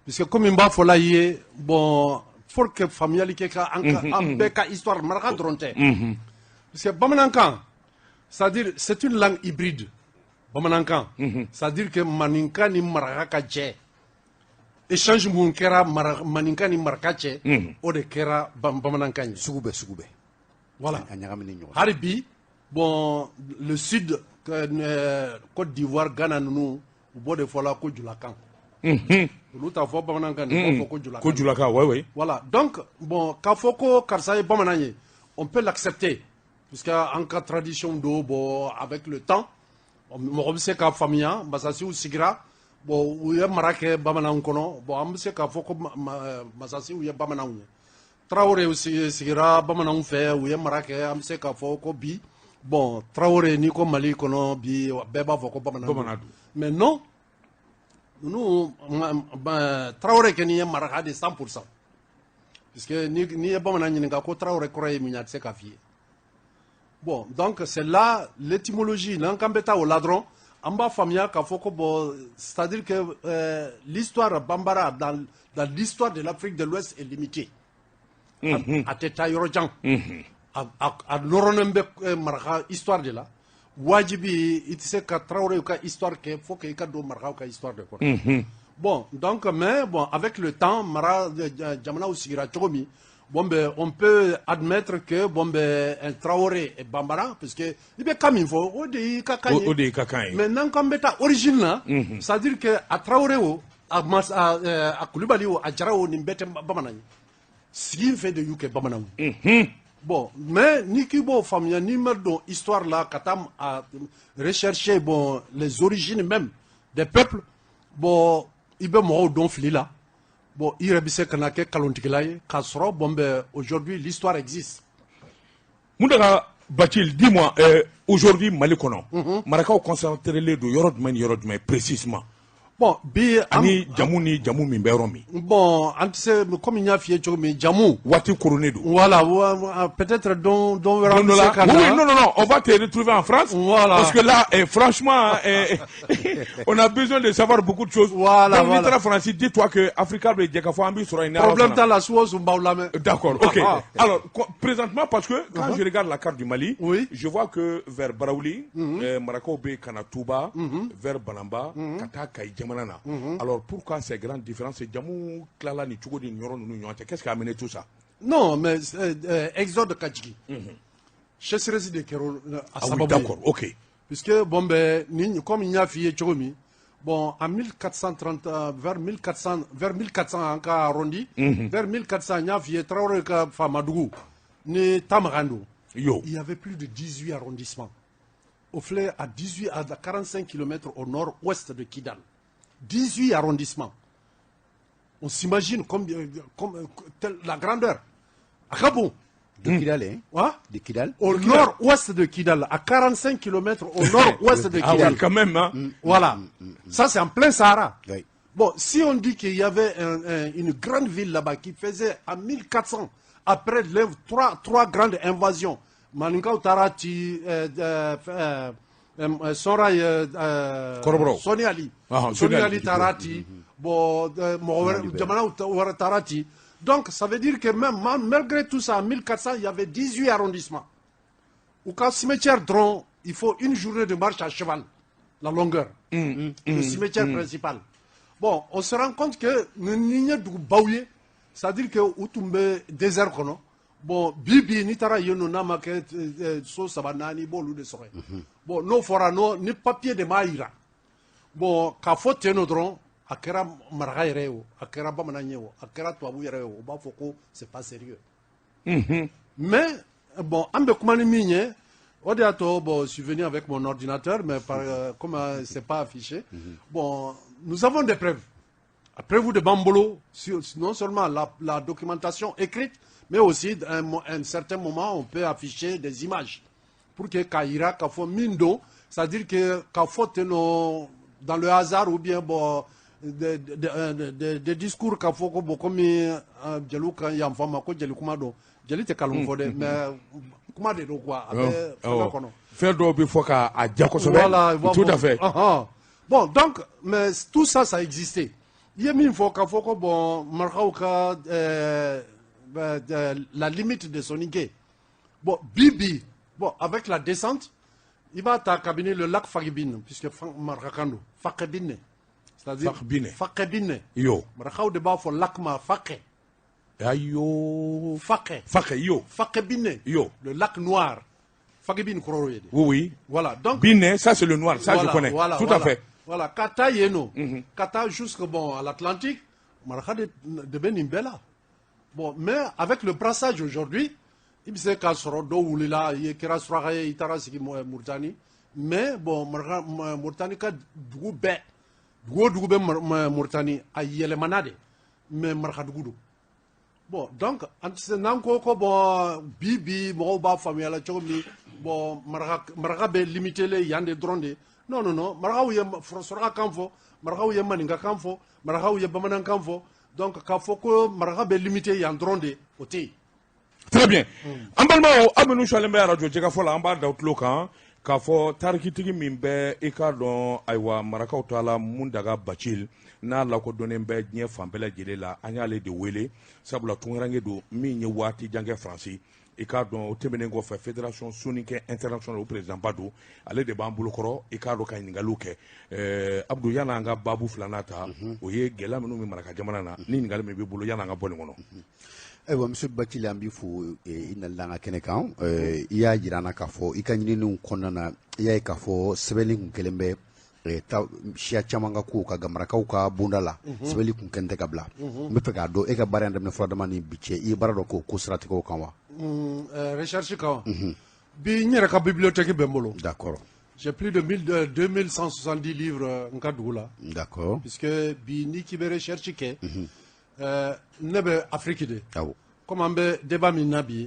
Puisque comme n b'a fɔ la i ye, bon, faut que faamuyali kɛ ka an ka an bɛɛ ka histoire, maraka dɔrɔn tɛ. Parce que bamanankan, c'est-à-dire c'est une langue hybride. Bamanankan, c'est-à-dire que maninka ni maraka ka jɛ. Échange mun kɛra maninka ni maraka cɛ, o de kɛra bamanankan ye. Sugu bɛɛ, sugu bɛɛ. Voilà. A ɲagaminen ɲɔgɔn. Hali bi, bon, le sud, Côte d'Ivoire, Ghana ninnu, u b'o de fɔ la ko julakan. Olu t'a fɔ bamanankan, u b'a fɔ ko julakan. Ko julakan, oui, oui. Voilà, donc bon, k'a fɔ ko karisa ye bamanan ye, on peut l'accepter, puisque an ka tradition do. Bon, avec le temps, mɔgɔ bɛ se k'a faamuya, masasiw sigira, bon, u ye mara kɛ bamananw kɔnɔ. Bon, an bɛ se k'a fɔ ko masasiw ye bamananw ye. Tarawele sigira bamananw fɛ, u ye mara kɛ. An bɛ se k'a fɔ ko bi, bon, Tarawele, n'i ko Mali kɔnɔ bi, bɛɛ b'a fɔ ko bamanan don. Bamanan don. Mais non, ninnu, Tarawele kɛ n'i ye maraka de 100%, puisque n'i ye bamanan ɲininka ko Tarawele kɔrɔ ye mun ye, a tɛ se k'a f'i ye. Bon, donc c'est là l'étymologie. N'an kan bɛ taa o la dɔrɔn, an b'a faamuya k'a fɔ ko bon, c'est-à-dire que l'histoire bambara dans l'histoire de l'Afrique de l'Ouest est limitée. A tɛ taa yɔrɔ jan. A nɔrɔnen bɛ maraka histoire de la. Wajibi, i tɛ se ka Tarawelew ka histoire kɛ fo que i ka don marakaw ka histoire de kɔnɔ. Bon, donc, mais bon, avec le temps, mara jamanaw sigira cogo min, bon ben, on peut admettre que bon ben, un Traoré est bambara, puisque i bɛ kan min fɔ, o de y'i ka kan ye. O de y'i ka kan ye. Mais n'an k'an bɛ taa origine na, c'est à dire que a Traoré o, a mas a Kulibali o, a Jara o, nin bɛɛ tɛ bamanan ye. Sigi in fɛ de y'u kɛ bamananw ye. Bon, mais ni k'i b'o faamuya, n'i ma don histoire la ka taa a rechercher, bon, les origines même des peuples, bon, i bɛ mɔgɔw dɔn fili la. Bon, i yɛrɛ bɛ se ka na kɛ kalontigila ye k'a sɔrɔ, bon ben, aujourd'hui l'histoire existe. Mountaga, Bacil, dis-moi, aujourd'hui Mali kɔnɔ, marakaw concentré len don yɔrɔ jumɛn ni yɔrɔ jumɛn précisément? Bon, bi Ani jamu ni jamu min bɛ yɔrɔ min? Bon, an tɛ se, komi n y'a f'i ye cogo min, jamu Waati koronnen don. Voilà, peut-être don wɛrɛ an Don bɛ dɔ la. Se ka Oui, na. oui, non, non, non, on va te retrouver en France. Voilà. Parce que là, franchement, on a besoin de savoir beaucoup de choses. Voilà, Donc, n'i voilà. taara France, dis-toi que Africa bɛ jɛ k'a fɔ an b'i sɔrɔ yen ni Ala Problème sɔnna. t'a la, su o su n b'aw lamɛn. D'accord, ok. Ah, ah. Alors, présentement, parce que quand je regarde la carte du Mali, je vois que vers Baraouli, Marakaw bɛ ka na Touba, vers Banamba, ka taa Kayi jamana na. Alors, pourquoi ces grandes différences? Jamu tilala ni cogo di nin yɔrɔ ninnu ni ɲɔgɔn cɛ? Qu'est-ce qui a amené tout ça? Non, mais exode ka jigin, sécheresse de kɛra a sababu ye. D'accord, ok. Puisque bon, ben ni comme n y'a f'i ye cogo min, bon, en 1430, vers 1400, vers 1400, an ka arrondi vers 1400, n y'a f'i ye, Traoré ka faamadugu ni Tamagan don. Il y avait plus de 18 arrondissements au filɛ, à 18 à 45 km au nord-ouest de Kidal, 18 arrondissements. On s'imagine comme la grandeur a ka bon. De Kidal, hein? Hein? De Kidal. Au nord-ouest de Kidal, à 45 km au nord-ouest de Ah Kidal. oui, quand même, hein. Voilà. Ça, c'est en plein Sahara. Bon, si on dit qu'il y avait une grande ville là-bas qui faisait à 1400, après les trois grandes invasions, Maninkaw taara ci, Sonrail, Kɔrɔbɔrɔw. Soni Ali. Ah, Soni Soni Ali. Ali taara ci, bon, mɔgɔ wɛrɛ, jamanaw wɛrɛ taara ci. Donc, ça veut dire que même, malgré tout ça, en 1400, il y avait 18 arrondissements. Au cas cimetière dɔrɔn, il faut une journée de marche à cheval, la longueur. Le cimetière principal. Bon, on se rend compte que ni ye dugubaw ye, c'est-à-dire que u tun bɛ désert kɔnɔ. Bon, bi bi n'i taara yen nɔ, n'a ma kɛ so saba naani, i b'olu de sɔrɔ yen. Bon, n'o fɔra, n'o ni papier de m'a yira. Bon, k'a fɔ ten nɔ dɔrɔn, a kɛra maraka yɛrɛ ye o, a kɛra bamanan ye o, a kɛra tubabu yɛrɛ ye o, u b'a fɔ ko c'est pas sérieux. Mais bon, an bɛ kuma ni min ye, o de y'a to, bon, je suis venu avec mon ordinateur, mais comme c'est pas affiché, bon, nous avons des preuves. Preuve de b'an bolo, non seulement la documentation écrite, mais aussi à un certain moment, on peut afficher des images pour que k'a yira k'a fɔ min don, c'est-à-dire que k'a fɔ ten nɔ dans le hasard ou bien, bon, des discours k'a fɔ ko bon, komi jeliw ka yan fɔ ma ko jeli kuma don, jeli tɛ kalon fɔ dɛ, mais kuma de don quoi, a bɛ fɛngɛ kɔnɔ. Fɛn dɔw bɛ fɔ k'a ja kosɛbɛ. Voilà, i b'a Tout fɔ. à fait. Bon, donc, mais tout ça, ça existait. I ye min fɔ k'a fɔ ko bon, marakaw ka ben, la limite de Soninké. Bon, bi bi, bon, avec la descente, i b'a ta kabini le lac Faguibine, puisque marakakan don, Fakebine. C'est-à-dire Fakebine. Fakebine. Yo. Marakaw de b'a fɔ lac ma Fake. Ayo. Fake. Fake, yo. Fakebine. Yo. Le lac noir. Faguibine kɔrɔ ye de. Oui. Voilà, donc Biné, ça c'est le noir, ça voilà, je connais. Voilà, Tout voilà. à fait. Voilà, ka taa yen nɔ, ka taa jusque, bon, à l'Atlantique, maraka de bɛ nin bɛɛ la. Bon, mais avec le brassage aujourd'hui, i bɛ se k'a sɔrɔ dɔw wulila, i ye kɛra suraka ye, i taara sigi Mauritanie, mais bon, maraka Mauritanie ka dugu bɛɛ, dugu o dugu bɛ Mauritanie, a yɛlɛmana de, mais marakadugu don. Bon, donc an tɛ se n'an ko ko bon, bi bi mɔgɔw b'a faamuya la cogo min, bon, maraka bɛ limité le yan de dɔrɔn de. Non, non, non, marakaw ye suraka kan fɔ, marakaw ye maninka kan fɔ, marakaw ye bamanankan fɔ. Donc k'a fɔ ko maraka bɛ limité yan dɔrɔn de, o tɛ yen. Très bien. An balimaw, aw minnu sɔlen bɛ arajo jɛgɛfɔ la, an b'a da tulo kan k'a fɔ tarikitigi min bɛ i k'a dɔn, ayiwa, marakaw t'a la Mundaga Bacil n'a lakodɔnnen bɛ diɲɛ fan bɛɛ lajɛlen la, an y'ale de wele sabula tunkaranke don min ye waati jan kɛ Faransi. I k'a dɔn, o tɛmɛnen kɔfɛ, Fédération Soninké Internationale, o président ba don, ale de b'an bolokɔrɔ, i k'a dɔn, ka ɲininkaliw kɛ. Abdou, yan'an ka baabu filanan ta, o ye gɛlɛya minnu bɛ maraka jamana na, ni ɲininkali min b'i bolo yan'an ka bɔ nin kɔnɔ. Ayiwa, monsieur Bacili, an b'i fo i nali an ka kɛnɛ kan. I y'a jira an na k'a fɔ i ka ɲininiw kɔnɔna na, i y'a ye k'a fɔ sɛbɛnni kun kɛlen bɛ ta siya caman ka kow ka marakaw ka bonda la, sɛbɛnni kun kɛn tɛ ka bila. N bɛ fɛ k'a dɔn, e ka baara in daminɛ furadama ni bi cɛ, i ye baara dɔ k'o ko siratigɛw kan wa? Recherche kan, bi n yɛrɛ ka bibliothèque bɛ n bolo. J'ai plus de 1000, 2170 livres n ka dugu la. Puisque bi n'i k'i bɛ recherche kɛ, ne bɛ Afrique de. Comme an bɛ débat min na bi,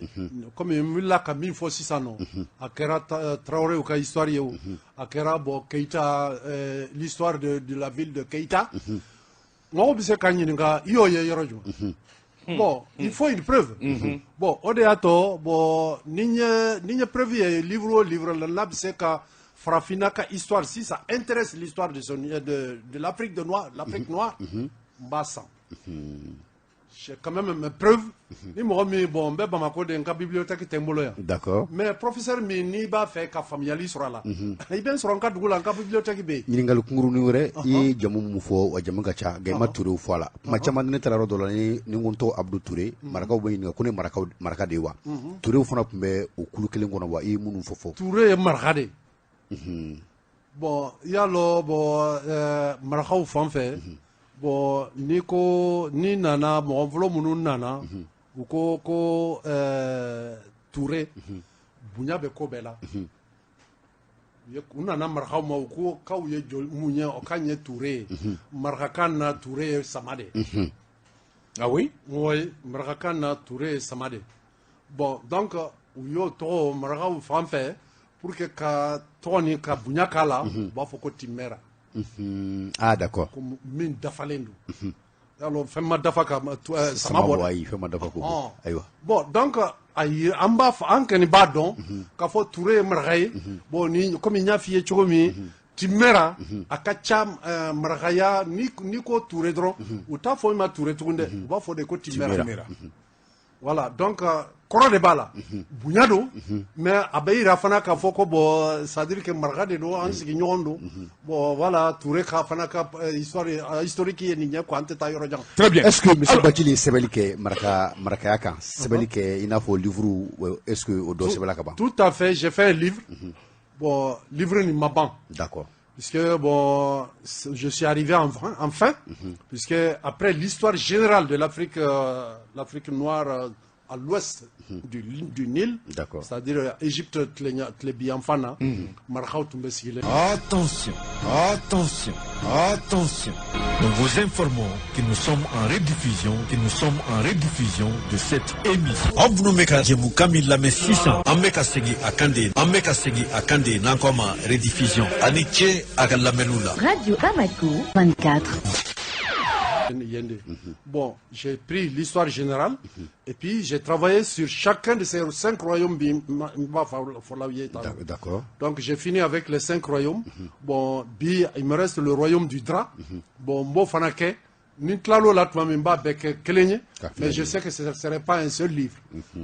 comme n wulila ka min fɔ sisan nɔ, a kɛra Traoréw ka histoire ye o, a kɛra bon Keïta, l'histoire de la ville de Keïta, mɔgɔw bɛ se ka ɲininka i y'o ye yɔrɔ jumɛn. Bon, il faut une preuve. Bon, o de y'a to, bon, ni n ye preuve ye livre o livre la, n'a bɛ se ka farafinna ka histoire, si ça intéresse l'histoire de, son, de l'Afrique de noir, l'Afrique noire, n b'a san. J'ai quand même mes preuves. Ni mɔgɔ min, bon, n bɛ Bamako de, n ka bibliothèque tɛ n bolo yan. Mais professeur min n'i b'a fɛ ka faamuyali sɔrɔ a la, i bɛ n sɔrɔ n ka dugu la, n ka bibliothèque bɛ yen. Ɲininkali kunkurunin wɛrɛ, i ye jamu mun fɔ, a jamu ka ca, nka i ma Turew fɔ a la. Kuma caman, ni ne taara yɔrɔ dɔ la, ni ko n tɔgɔ Abudu Ture, marakaw bɛ ɲininka ko ne marakaw maraka de ye wa? Turew fana tun bɛ o kulu kelen kɔnɔ wa, i ye minnu fɔ? Ture ye maraka de ye. Bon, i y'a lɔn, bon, marakaw fan fɛ, bon, n'i ko n'i nana, mɔgɔ fɔlɔ minnu nana, u ko Ture, bonya bɛ ko bɛɛ la. U nana marakaw ma, u ko k'aw ye joli mun ye, o k'an ye Ture ye. Marakakan na, Ture ye sama de ye. Ah oui? Oui, marakakan na, Ture ye sama de. Bon, donc u y'o tɔgɔ marakaw fan fɛ, pour que ka tɔgɔ ni ka bonya k'a la, u b'a fɔ ko Timɛra. Ah, d'accord. Ko min dafalen don. Alors fɛn ma dafa ka sama sama bɔ bɔ dɛ. Ayi, fɛn ma dafa ko bɔ. Ayiwa. Bon, donc ayi, an b'a fɔ, an kɔni b'a dɔn k'a fɔ Ture ye maraka ye. Bon, ni komi n y'a f'i ye cogo min, Timɛra a ka ca marakaya. Ni ko Ture dɔrɔn, u t'a fɔ i ma Ture tugun dɛ, u b'a fɔ de ko Timɛra. Timɛra. Voilà, donc kɔrɔ de b'a la, bonya don, mais a bɛ yira fana k'a fɔ ko bon, c'est à dire que maraka de don, an sigiɲɔgɔn don. Bon, voilà, Ture ka fana ka histoire historique ye nin ye quoi, an tɛ taa yɔrɔ jan. Très bien. Est-ce que monsieur Alors, Bathily ye sɛbɛnni kɛ maraka marakaya kan, sɛbɛnni kɛ i n'a fɔ livre, est-ce que o dɔ sɛbɛnla ka ban? Tout à fait, j'ai fait un livre. Bon, livre nin ma ban. Puisque, bon, je suis arrivé enfin, puisque après l'histoire générale de l'Afrique, l'Afrique noire à l'ouest du Nil, c'est-à-dire Égypte, tilebiyanfan na, marakaw tun bɛ sigilen. Attention, attention, attention. Nous vous informons que nous sommes en rediffusion, que nous sommes en rediffusion de cette émission. Aw minnu bɛ ka jɛmukan min lamɛn sisan, an bɛ ka segin a kan de, an bɛ ka segin a kan de n'an ko a ma rediffusion. A ni ce a ka lamɛnniw la. Radio Bamako 24. Yen de. Bon, j'ai pris l'histoire générale et puis j'ai travaillé sur chacun de ces cinq royaumes. N b'a fɔ l'aw ye tantôt. Donc j'ai fini avec les cinq royaumes. Bon, bi, il me reste le royaume du Drap. Bon, n b'o fana kɛ. Ni n tilal'o la tuma min, n b'a bɛɛ kɛ kelen ye. Ka fila Mais je ye. sais que ce ne serait pas un seul livre.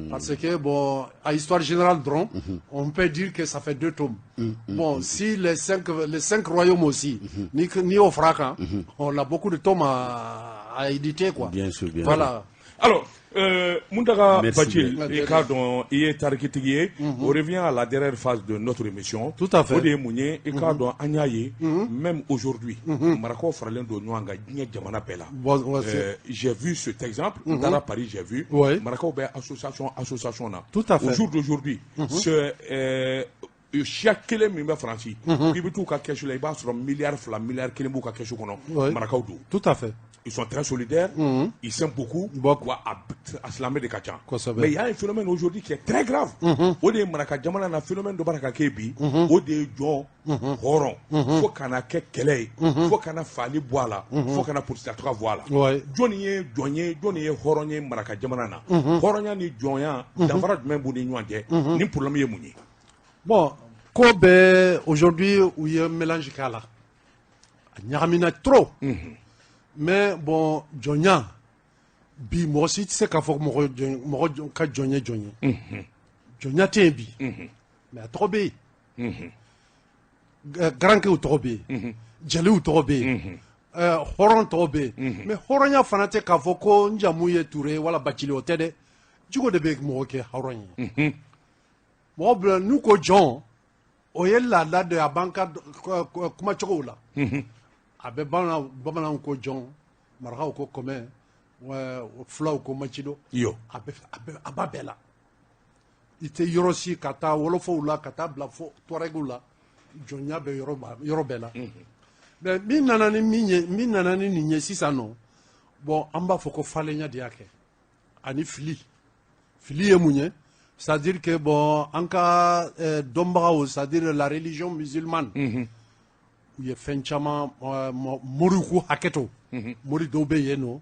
Parce que, bon, à histoire générale dɔrɔn, on peut dire que ça fait deux tomes. Bon, si les cinq royaumes aussi, ni y'o fara kan, on a beaucoup de tomes à éditer, quoi. Bien sûr, bien. Voilà. Alors, Mountaga Merci Bathily, bien. i k'a dɔn i ye tarikitigi ye. On revient à la dernière phase de notre émission. Tout à fait. O de ye mun ye, i k'a dɔn an y'a ye, même aujourd'hui, marakaw faralen don ɲɔgɔn kan diɲɛ jamana bɛɛ la. Bon, ouais, J'ai vu cet exemple, n taara Paris, j'ai vu. Marakaw bɛ association na. Tout à fait. Au jour d'aujourd'hui, c'est siya kelen min bɛ Faransi, k'i bɛ t'u ka kɛsu la, i b'a sɔrɔ miliyari 2, miliyari 1 b'u ka kɛsu kɔnɔ. Marakaw don. Tout à fait. Ils sont très solidaires, ils s'aiment beaucoup, wa a silamɛ de ka ca. Mais il y a un phénomène aujourd'hui qui est très grave. O de ye maraka jamana na phénomène dɔ b'a la ka kɛ bi, o de ye jɔn hɔrɔn fo ka na kɛ kɛlɛ ye, fo ka na faali bɔ a la, fo ka na polisi tɔgɔ bɔ a la. Jɔnni ye jɔn ye, jɔnni ye hɔrɔn ye maraka jamana na? Hɔrɔnya ni jɔnya, danfara jumɛn b'u ni ɲɔgɔn cɛ? Ni problème ye mun ye? Bon, ko bɛɛ aujourd'hui u ye mélange k'a la. A ɲagamina trop. Mais bon, jɔnya bi, mɔgɔ si tɛ se k'a fɔ mɔgɔ ka jɔn ye jɔn ye. Jɔnya tɛ yen bi. Mais a tɔgɔ bɛ yen. Garankew tɔgɔ bɛ yen. Jeliw tɔgɔ bɛ yen. Hɔrɔn tɔgɔ bɛ yen. Mais hɔrɔnya fana tɛ k'a fɔ ko n jamu ye Ture ye wala Bacili, o tɛ dɛ. Jogo de bɛ mɔgɔ kɛ hɔrɔn ye. Mɔgɔ bila n'u ko jɔn, o ye laada de ye, a b'an ka kumacogow la. A bɛ bamananw ko jɔn, marakaw ko kɔmɛ, fulaw ko macido. A bɛ a b'a bɛɛ la. I tɛ yɔrɔ si ka taa wɔlɔfɔw la, ka taa bila fo tuarɛgiw la, jɔnya bɛ yɔrɔ bɛɛ la. Mais min nana ni min ye, min nana ni nin ye sisan nɔ, bon, an b'a fɔ ko falenya de y'a kɛ ani fili. Fili ye mun ye? C'est à dire que bon, an ka dɔnbagaw, c'est à dire la religion musulmane, u ye fɛn caman, moriw k'u hakɛ to, mori dɔw bɛ yen nɔ,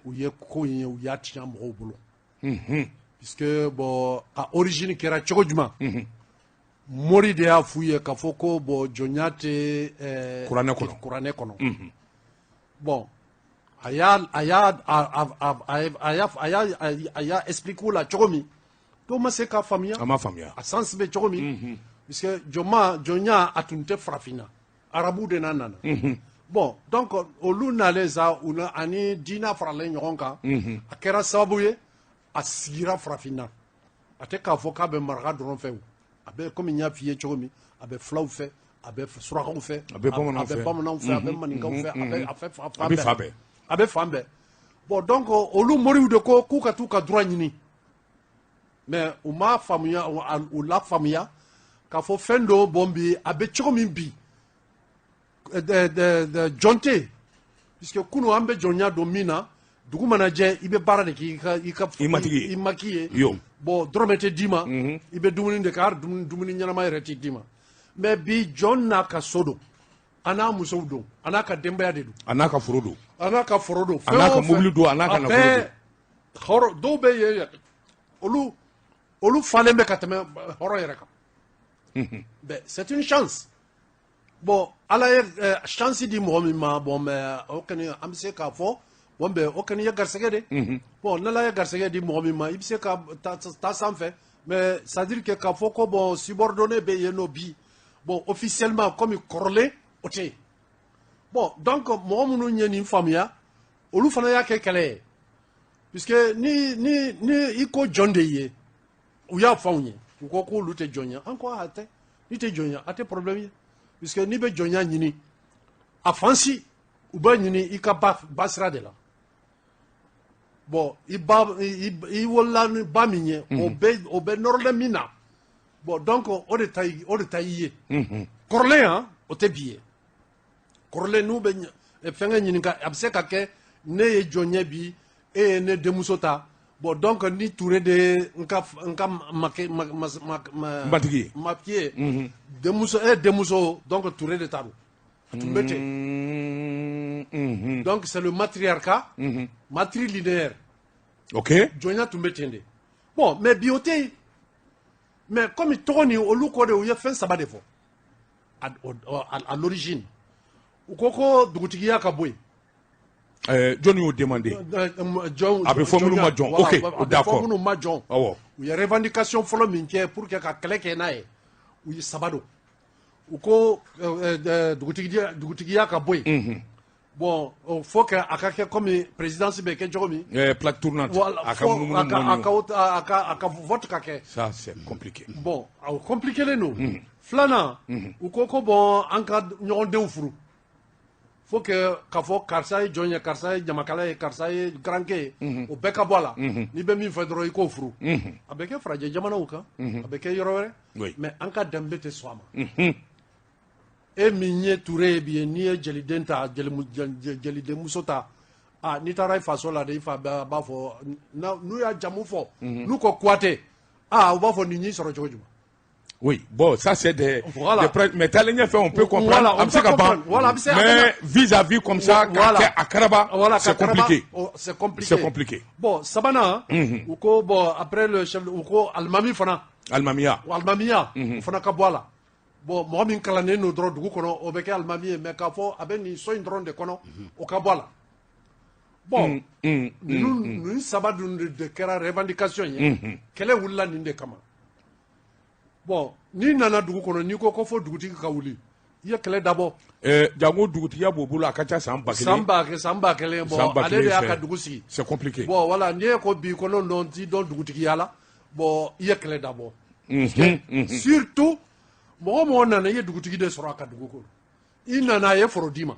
u ye ko in ye, u y'a tiɲɛ mɔgɔw bolo, puisque bon, a origine kɛra cogo jumɛn? Mori de y'a f'u ye k'a fɔ ko bon, jɔnya tɛ Kuranɛ kɔnɔ. Kuranɛ kɔnɔ. Bon, a y'a a y'a a a a y'a a y'a a y'a expliqué u la cogo min, dɔw ma se k'a faamuya. A ma faamuya. A sens bɛ cogo min, puisque jɔnma jɔnya a tun tɛ farafinna, arabu de n'a nana. Bon, donc olu nalen sa, u na ani diinɛ faralen ɲɔgɔn kan, a kɛra sababu ye a sigira farafinna. A tɛ k'a fɔ k'a bɛ maraka dɔrɔn fɛ, o a bɛ komi n y'a f'i ye cogo min, a bɛ fulaw fɛ, a bɛ surakaw fɛ, A bɛ bamananw a bɛ fɛ. bamananw fɛ, a bɛ maninkaw fɛ, a bɛ a fɛ fan A bɛ fan bɛɛ. A bɛ fan bɛɛ. Bon, donc olu moriw de ko k'u ka t'u ka droit ɲini, mais u m'a faamuya, u la faamuya k'a fɔ fɛn dɔ. Bon, bi a bɛ cogo min bi, jɔn tɛ yen, puisque kunun an bɛ jɔnya don min na, dugu mana jɛ, i bɛ baara de k'i ka i ka I matigi ye. I maki ye. Yo. Bon, dɔrɔmɛ tɛ d'i ma, i bɛ dumuni de kɛ, hali dumuni ɲɛnama yɛrɛ tɛ d'i ma. Mais bi, jɔn n'a ka so don, a n'a musow don, a n'a ka denbaya de don. A n'a ka foro don. A n'a ka foro don. A n'a ka mobili don, a n'a ka a nafolo bɛɛ hɔrɔn dɔw bɛ yen yɛrɛ, olu falen bɛ ka tɛmɛ hɔrɔn yɛrɛ kan. Mais c'est une chance. Bon, ala ye chance di mɔgɔ min ma, bon, mais o kɔni an bɛ se k'a fɔ, bon, ben o kɔni ye garisɛgɛ de. Bon, n'ala ye garisɛgɛ di mɔgɔ min ma, i bɛ se ka taa sanfɛ. Mais c'est à dire que k'a fɔ ko bon, subordonné bɛ yen nɔ bi, bon, officiellement comme kɔrɔlen, o tɛ yen. Bon, donc mɔgɔ minnu ye nin faamuya, olu fana y'a kɛ kɛlɛ ye, puisque ni i ko jɔn de ye, u y'a fɔ anw ye, u ko k'olu tɛ jɔn ye. An ko a tɛ, n'i tɛ jɔn ye, a tɛ problème ye, puisque n'i bɛ jɔnya ɲini, a fansi u b'a ɲini i ka ba sira de la. Bon, i ba i wolola ni ba min ye, o bɛ nɔrɔlen min na, bon, donc o de ta i ye kɔrɔlen yan, o tɛ bi ye. Kɔrɔlen n'u bɛ fɛnkɛ ɲininka, a bɛ se ka kɛ ne ye jɔn ye bi, e ye ne denmuso ta. Bon, donc ni Ture de ye n ka make ma ma ma ma Matigi ye. Matigi ye denmuso, e denmuso, donc Ture de ta don, a tun bɛ ten. Donc c'est le matriarcat matrilinéaire. Jɔnya tun bɛ ten de. Bon, mais bi o tɛ yen. Mais comme tɔgɔ nin, olu kɔ de, u ye fɛn saba de fɔ à l'origine. U ko ko dugutigiya ka bɔ yen. Jɔnni y'o demandé? Jɔn A bɛ fɔ minnu ma jɔn. Voilà, Ok, a bɛ fɔ d'accord. minnu ma jɔn. U ye revendication fɔlɔ min kɛ pour que ka kɛlɛ kɛ n'a ye, u ye saba don. U ko dugutigiya ka bɔ yen. Bon, faut que a ka kɛ comme présidence bɛ kɛ cogo min. Plaque tournante. Voilà, A ka fo munumunu a ka a mɔni. ka a ka vote ka kɛ. Ça, c'est compliqué. Bon, o compliqué len don. Filanan, u ko ko bon, an ka ɲɔgɔn denw furu, faut que k'a fɔ karisa ye jɔn ye, karisa ye ɲamakala ye, karisa ye garankɛ ye, o bɛɛ ka bɔ a la. N'i bɛ min fɛ dɔrɔn, i k'o furu. A bɛ kɛ farajɛ jamanaw kan, a bɛ kɛ yɔrɔ wɛrɛ. Mais an ka danbe tɛ sɔn a ma. E min ye Ture ye bi ye, n'i ye jeliden ta, jelidenmuso ta, a n'i taara i faso la de, i fa b'a fɔ, n'u y'a jamu fɔ, n'u ko Kuyate, aa, u b'a fɔ nin y'i sɔrɔ cogo jumɛn? Oui, bon, ça c'est des, Voilà. des mais taalen ɲɛfɛ, on peut comprendre. Voilà, on A bɛ se peut ka ban. comprendre. Voilà, a bɛ se- a bɛ Mais na- vis-à-vis comme ça, k'a Voilà. kɛ a karaba, Voilà, c'est ka karaba, compliqué. oh, c'est compliqué. C'est compliqué. Bon, sabanan, u ko bon, après le chef, u ko alimami fana. Alimamiya. Alimamiya, o fana ka bɔ a la. Bon, mɔgɔ min kalannen don dɔrɔn dugu kɔnɔ, o bɛ kɛ alimami ye, mais k'a fɔ a bɛ nin so in dɔrɔn de kɔnɔ, o ka bɔ a la. Bon, ninnu saba dun de kɛra revendication ye. Kɛlɛ wulila nin de kama. Bon, n'i nana dugu kɔnɔ, n'i ko ko fo dugutigi ka wuli, i ye kɛlɛ dabɔ. Jango dugutigiya b'o bolo, a ka ca san 1000. San 1000, bon, San ba ale kelen de y'a fɛ. ka dugu sigi. C'est compliqué. Bon, voilà, n'i ye ko bi kɔnɔ dɔn t'i dɔn dugutigiya la, bon, i ye kɛlɛ dabɔ. Surtout mɔgɔ o mɔgɔ nana, i ye dugutigi de sɔrɔ a ka dugu kɔnɔ. I nana, a ye foro d'i ma,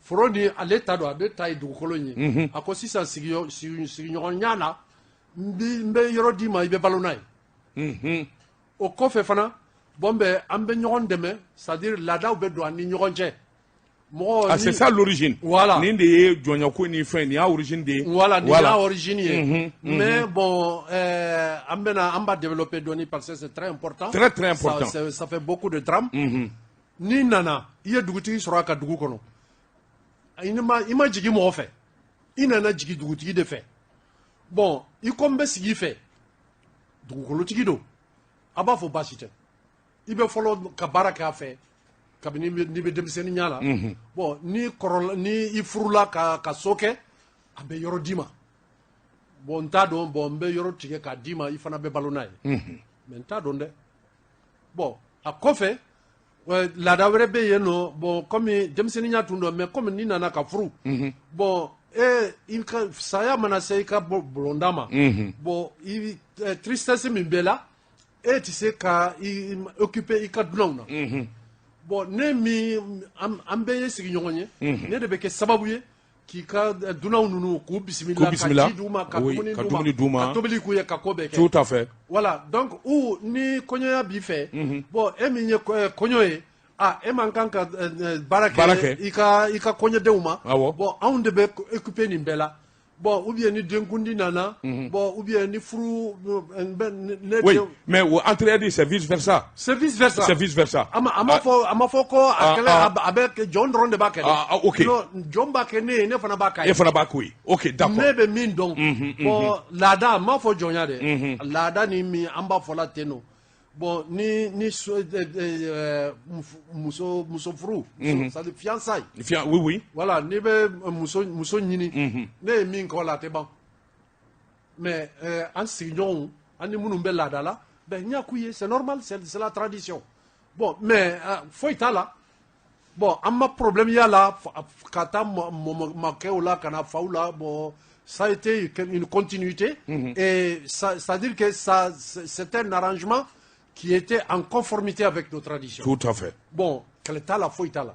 foro ni ale ta don, ale ta ye dugukolo in ye. A ko sisan sigiɲɔgɔnya la, n bɛ yɔrɔ d'i ma, i bɛ balo n'a ye. O kɔfɛ fana, bon, bɛ an bɛ ɲɔgɔn dɛmɛ, c'est à dire laadaw bɛ don an ni ɲɔgɔn cɛ. Mɔgɔ Ah, c'est ça l'origine. Voilà. Nin de ye jɔnyako ni fɛn, nin y'a origine de ye. Voilà, nin y'a origine ye. Mais bon, an bɛna, an b'a développer dɔɔni parce que c'est très important. Très, très important. Ça fait beaucoup de drame. N'i nana, i ye dugutigi sɔrɔ a ka dugu kɔnɔ. I ma jigin mɔgɔ fɛ. I nana jigin dugutigi de fɛ. Bon, i ko n bɛ sigi i fɛ. Dugukolotigi don. A b'a fɔ baasi tɛ. I bɛ fɔlɔ ka baara kɛ a fɛ kabini n'i bɛ denmisɛnninya la. Bon, ni kɔrɔla, ni i furula ka so kɛ, a bɛ yɔrɔ d'i ma. Bon, n t'a dɔn, bon, n bɛ yɔrɔ tigɛ k'a d'i ma, i fana bɛ balo n'a ye. Mais n t'a dɔn dɛ. Bon, a kɔfɛ, laada wɛrɛ bɛ yen nɔ. Bon, komi denmisɛnninya tun don, mais komi n'i nana ka furu, bon, e i ka saya mana se i ka bulonda ma, bon, i tristesse min bɛ la, e tɛ se ka i occuper i ka dunanw na. Bon, ne min an bɛɛ ye sigiɲɔgɔn ye, ne de bɛ kɛ sababu ye k'i ka dunanw ninnu k'u bisimila, ka ji d'u ma, ka dumuni d'u ma, ka tobili k'u ye, ka ko bɛɛ kɛ. Tout à fait. Voilà, donc ou ni kɔɲɔya b'i fɛ, bon, e min ye kɔɲɔ ye, ah, e man kan ka baara kɛ i ka kɔɲɔdenw ma. Bon, anw de bɛ occuper nin bɛɛ la. Bon, ou bien ni denkundi nana, bon, ou bien ni furu ne. Oui, mais entre c'est vice versa. C'est vice versa. C'est vice versa. A ma fɔ ko a kɛlɛ a bɛ jɔn dɔrɔn de b'a kɛ dɛ. Ah, ok. Non, jɔn b'a kɛ ne ye, ne fana b'a kɛ. E fana b'a k'o ye. Ok, d'accord. Ne bɛ min dɔn, bon, laada, n m'a fɔ jɔnya dɛ, laada ni min an b'a fɔ la ten nɔ. Bon, ni muso furu, c'est à dire fiançailles. Oui, oui. Voilà, n'i bɛ muso ɲini, ne ye min kɛ o la, a tɛ ban. Mais an sigiɲɔgɔnw, an ni minnu bɛ laada la, ben, n y'a k'u ye, c'est normal, c'est la tradition. Bon, mais foyi t'a la. Bon, an ma problème y'a la ka taa makɛw la, ka na faw la. Bon, ça a été une continuité et ça, c'est-à-dire que ça, c'est un arrangement qui était en conformité avec nos traditions. Tout à fait. Bon, kɛlɛ t'a la, foyi t'a la.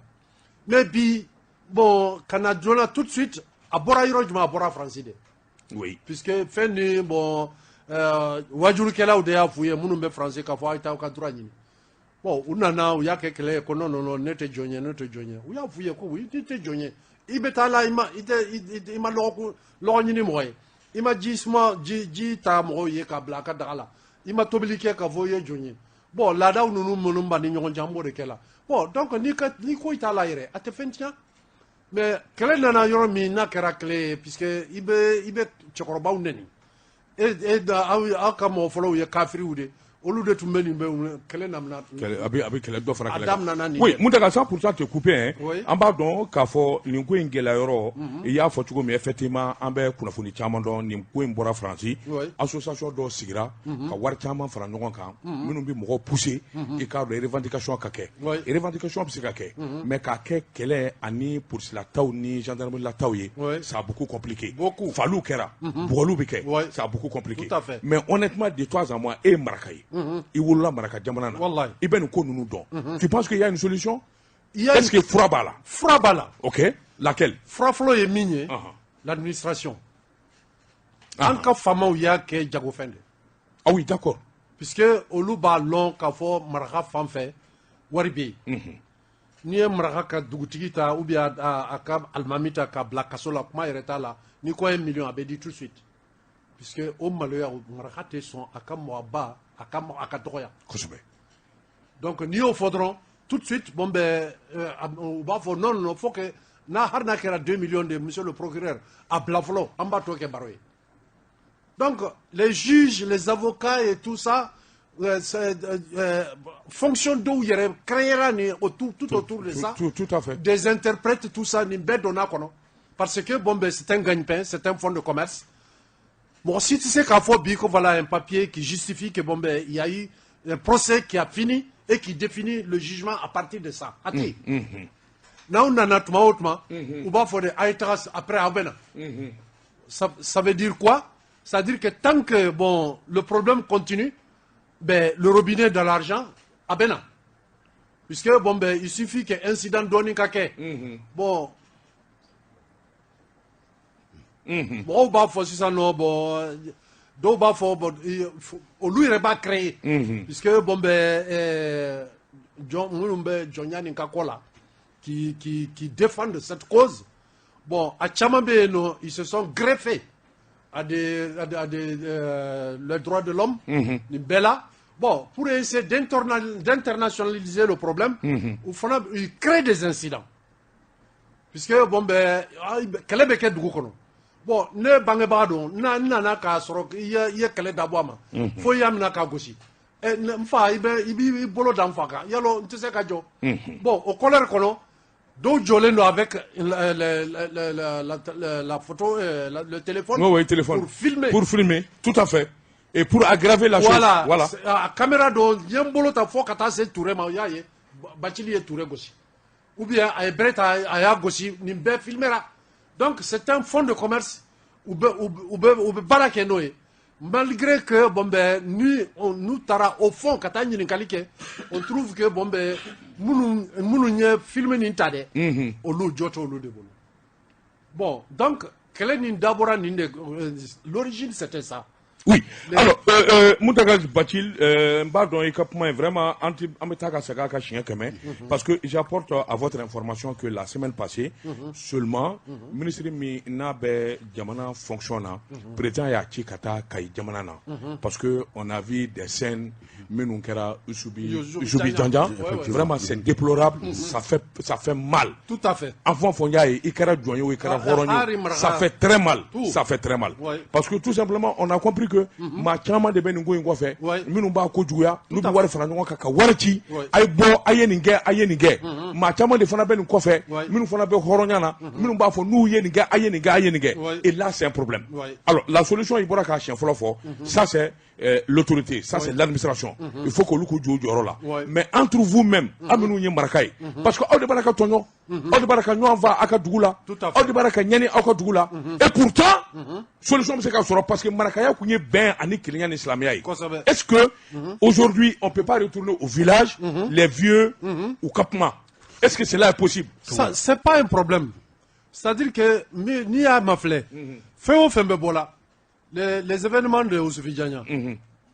Mais bi, bon, ka na joona tout de suite, a bɔra yɔrɔ jumɛn? A bɔra Faransi de. Puisque fɛn ni, bon, wajurukɛlaw de y'a f'u ye, minnu bɛ Faransi, k'a fɔ a ye taa aw ka droit ɲini. Bon, u nana, u y'a kɛ kɛlɛ ye ko non, non, non, ne tɛ jɔn ye, ne tɛ jɔn ye. U y'a f'u ye ko oui, n'i tɛ jɔn ye, i bɛ taa la, i ma i tɛ i ma lɔgɔkun lɔgɔ ɲini mɔgɔ ye, i ma ji suma ji ta mɔgɔw ye k'a bila a ka daga la, i ma tobili kɛ k'a fɔ i ye jɔn ye. Bon, laadaw ninnu minnu b'an ni ɲɔgɔn cɛ, an b'o de kɛ la. Bon, donc n'i ka ni ko t'a la yɛrɛ, a tɛ fɛn tiɲɛ. Mais kɛlɛ nana yɔrɔ min n'a kɛra kɛlɛ ye, puisque i bɛ cɛkɔrɔbaw nɛni, e da aw ka mɔgɔ fɔlɔw ye kafiriw de, olu de tun bɛ nin bɛ kɛlɛ namina. Kɛlɛ a bɛ kɛlɛ dɔ fara A kɛlɛ kan. daminɛna nin Oui, de. Mountaga, 100% te coupé, hein. Oui. An b'a dɔn k'a fɔ nin ko in gɛlɛya yɔrɔ, i y'a fɔ cogo min, effectivement, an bɛ kunnafoni caman dɔn, nin ko in bɔra Faransi. Association dɔw sigira ka wari caman fara ɲɔgɔn kan, minnu bɛ mɔgɔw pousser, i k'a dɔn, revendication ka kɛ. Revendication bɛ se ka kɛ, mais k'a kɛ kɛlɛ ani polisilataw ni gendarmerie ye, ça a beaucoup compliqué. Beaucoup. Faliw kɛra, bugɔliw bɛ kɛ, ça a beaucoup compliqué. Tout à fait. Mais honnêtement, de toi à moi, e ye maraka ye. I wolola maraka jamana na. Wallahi. I bɛ nin ko ninnu dɔn. Tu penses qu'il y a une solution? Il y a Est-ce que fura b'a la? Fura b'a la. Ok, laquelle? Fura fɔlɔ ye min ye, l'administration. An ka faamaw y'a kɛ jagofɛn de. Ah oui, d'accord. Puisque olu b'a lɔn k'a fɔ maraka fan fɛ wari bɛ yen. N'i ye maraka ka dugutigi ta ou bien a ka alimami ta k'a bila kaso la, kuma yɛrɛ t'a la. N'i ko 1 million, a bɛ di tout de suite. Puisque o maloya, maraka tɛ sɔn a ka mɔgɔba a ka dɔgɔya. Donc n'i y'o fɔ dɔrɔn, tout de suite, bon ben, u b'a fɔ non, non, faut que n'a hali n'a kɛra 2 millions de, monsieur le procureur, a bila fɔlɔ, an b'a tɔ kɛ baro ye. Donc les juges, les avocats et tout ça, fonction dɔw yɛrɛ créera ni autour, tout autour de ça. Tout à fait. Des interprètes, tout ça, nin bɛɛ donna kɔnɔ. Parce que bon ben, c'est un gagne-pain, c'est un fonds de commerce. Bon, si tu sais k'a fɔ bi ko voilà un papier qui justifie que bon ben, il y a eu un procès qui a fini et qui définit le jugement à partir de ça. A tɛ yen. N'aw nana tuma o tuma, u b'a fɔ de a ye taga, après aw bɛ na. Ça veut dire quoi? Ça veut dire que tant que bon, le problème continue, ben, le robinet de l'argent a bɛ na. Puisque bon ben, il suffit que incident dɔɔni ka kɛ. Bon, mɔgɔw b'a fɔ sisan nɔ, bon, dɔw b'a fɔ, bon, olu yɛrɛ b'a créer. Puisque bon ben, jɔn minnu bɛ jɔnya nin ka kɔ la, qui défendent cette cause, bon, a caman bɛ yen nɔ, ils se sont greffés à les droits de l'homme, nin bɛɛ la. Bon, pour essayer d'internationaliser le problème, u fana, ils créent des incidents. Puisque bon ben, kɛlɛ bɛ kɛ dugu kɔnɔ. Bon, ne bangebaga don, n nana k'a sɔrɔ i ye kɛlɛ dabɔ a ma, fo i y'a minɛ k'a gosi. N fa, i bɛ i b'i bolo da n fa kan, yalo n tɛ se ka jɔ. Bon, o colère kɔnɔ, dɔw jɔlen don avec la photo, le téléphone, Oui, téléphone. pour filmer. Pour filmer, tout à fait. Et pour aggraver la Voilà. chose. Voilà. A caméra dɔ n ye n bolo ta fo ka taa se Touré ma, o y'a ye Bacili ye Touré gosi. Ou bien a ye bere ta, a y'a gosi, nin bɛɛ filmera. Donc c'est un fonds de commerce u bɛ baara kɛ n'o ye. Malgré que bon ben ni nous taara au fond ka taa ɲininkali kɛ, on trouve que bon ben minnu ye film nin ta dɛ, olu jɔ t'olu de bolo. Bon, donc kɛlɛ nin dabɔra nin de, l'origine, c'était ça. Oui. Alors, Mountaga Bathily, n b'a dɔn i ka kuma ye vraiment an ti an bɛ taa ka segin a kan siɲɛ 100, parce que j'apporte à votre information que la semaine passée seulement, ministre min n'a bɛ jamana fonction na, président y'a ci ka taa Kayi jamana na, parce que on a vu des scènes minnu kɛra Usubi Usubi Usubi Janjan. Janjan. Ouais. Vraiment, c'est déplorable, ça fait mal. Tout à fait. An fɛn o fɛn y'a ye, i kɛra jɔn ye o, i kɛra Ah, hɔrɔn ah, ye o, Maraka. ça fait très mal. Tout. Ça fait très mal, parce que tout simplement, on a compris que maa caman de bɛ nin ko in kɔfɛ, minnu b'a ko juguya, n'u bɛ wari fara ɲɔgɔn kan ka wari ci, a ye bɔ, a ye nin kɛ, a ye nin kɛ. Maa caman de fana bɛ nin kɔfɛ, minnu fana bɛ hɔrɔnya na, minnu b'a fɔ n'u ye nin kɛ, a ye nin kɛ, a ye nin kɛ. Et là, c'est un problème. Alors la solution, i bɔra k'a siɲɛ fɔlɔ fɔ, ça c'est l'autorité, ça c'est l'administration, il faut qu'olu k'u jɔ u jɔyɔrɔ la. Mais entre vous-même, aw minnu ye maraka ye, parce que aw de b'a la ka tɔɲɔ, aw de b'a la ka ɲɔgɔn fa aw ka dugu la, Tout à fait. aw de b'a la ka ɲani aw ka dugu la, et pourtant solution bɛ se ka sɔrɔ, parce que marakaya kun ye bɛn ani kelenya ni silamɛya ye. Est-ce que aujourd'hui on peut pas retourner au village, les vieux u ka kuma? Est-ce que cela est possible? Ça, c'est pas un problème. C'est-à-dire que n'i y'a mafilɛ, fɛn o fɛn bɛ bɔ la, les événements de Oussoufi Diagna,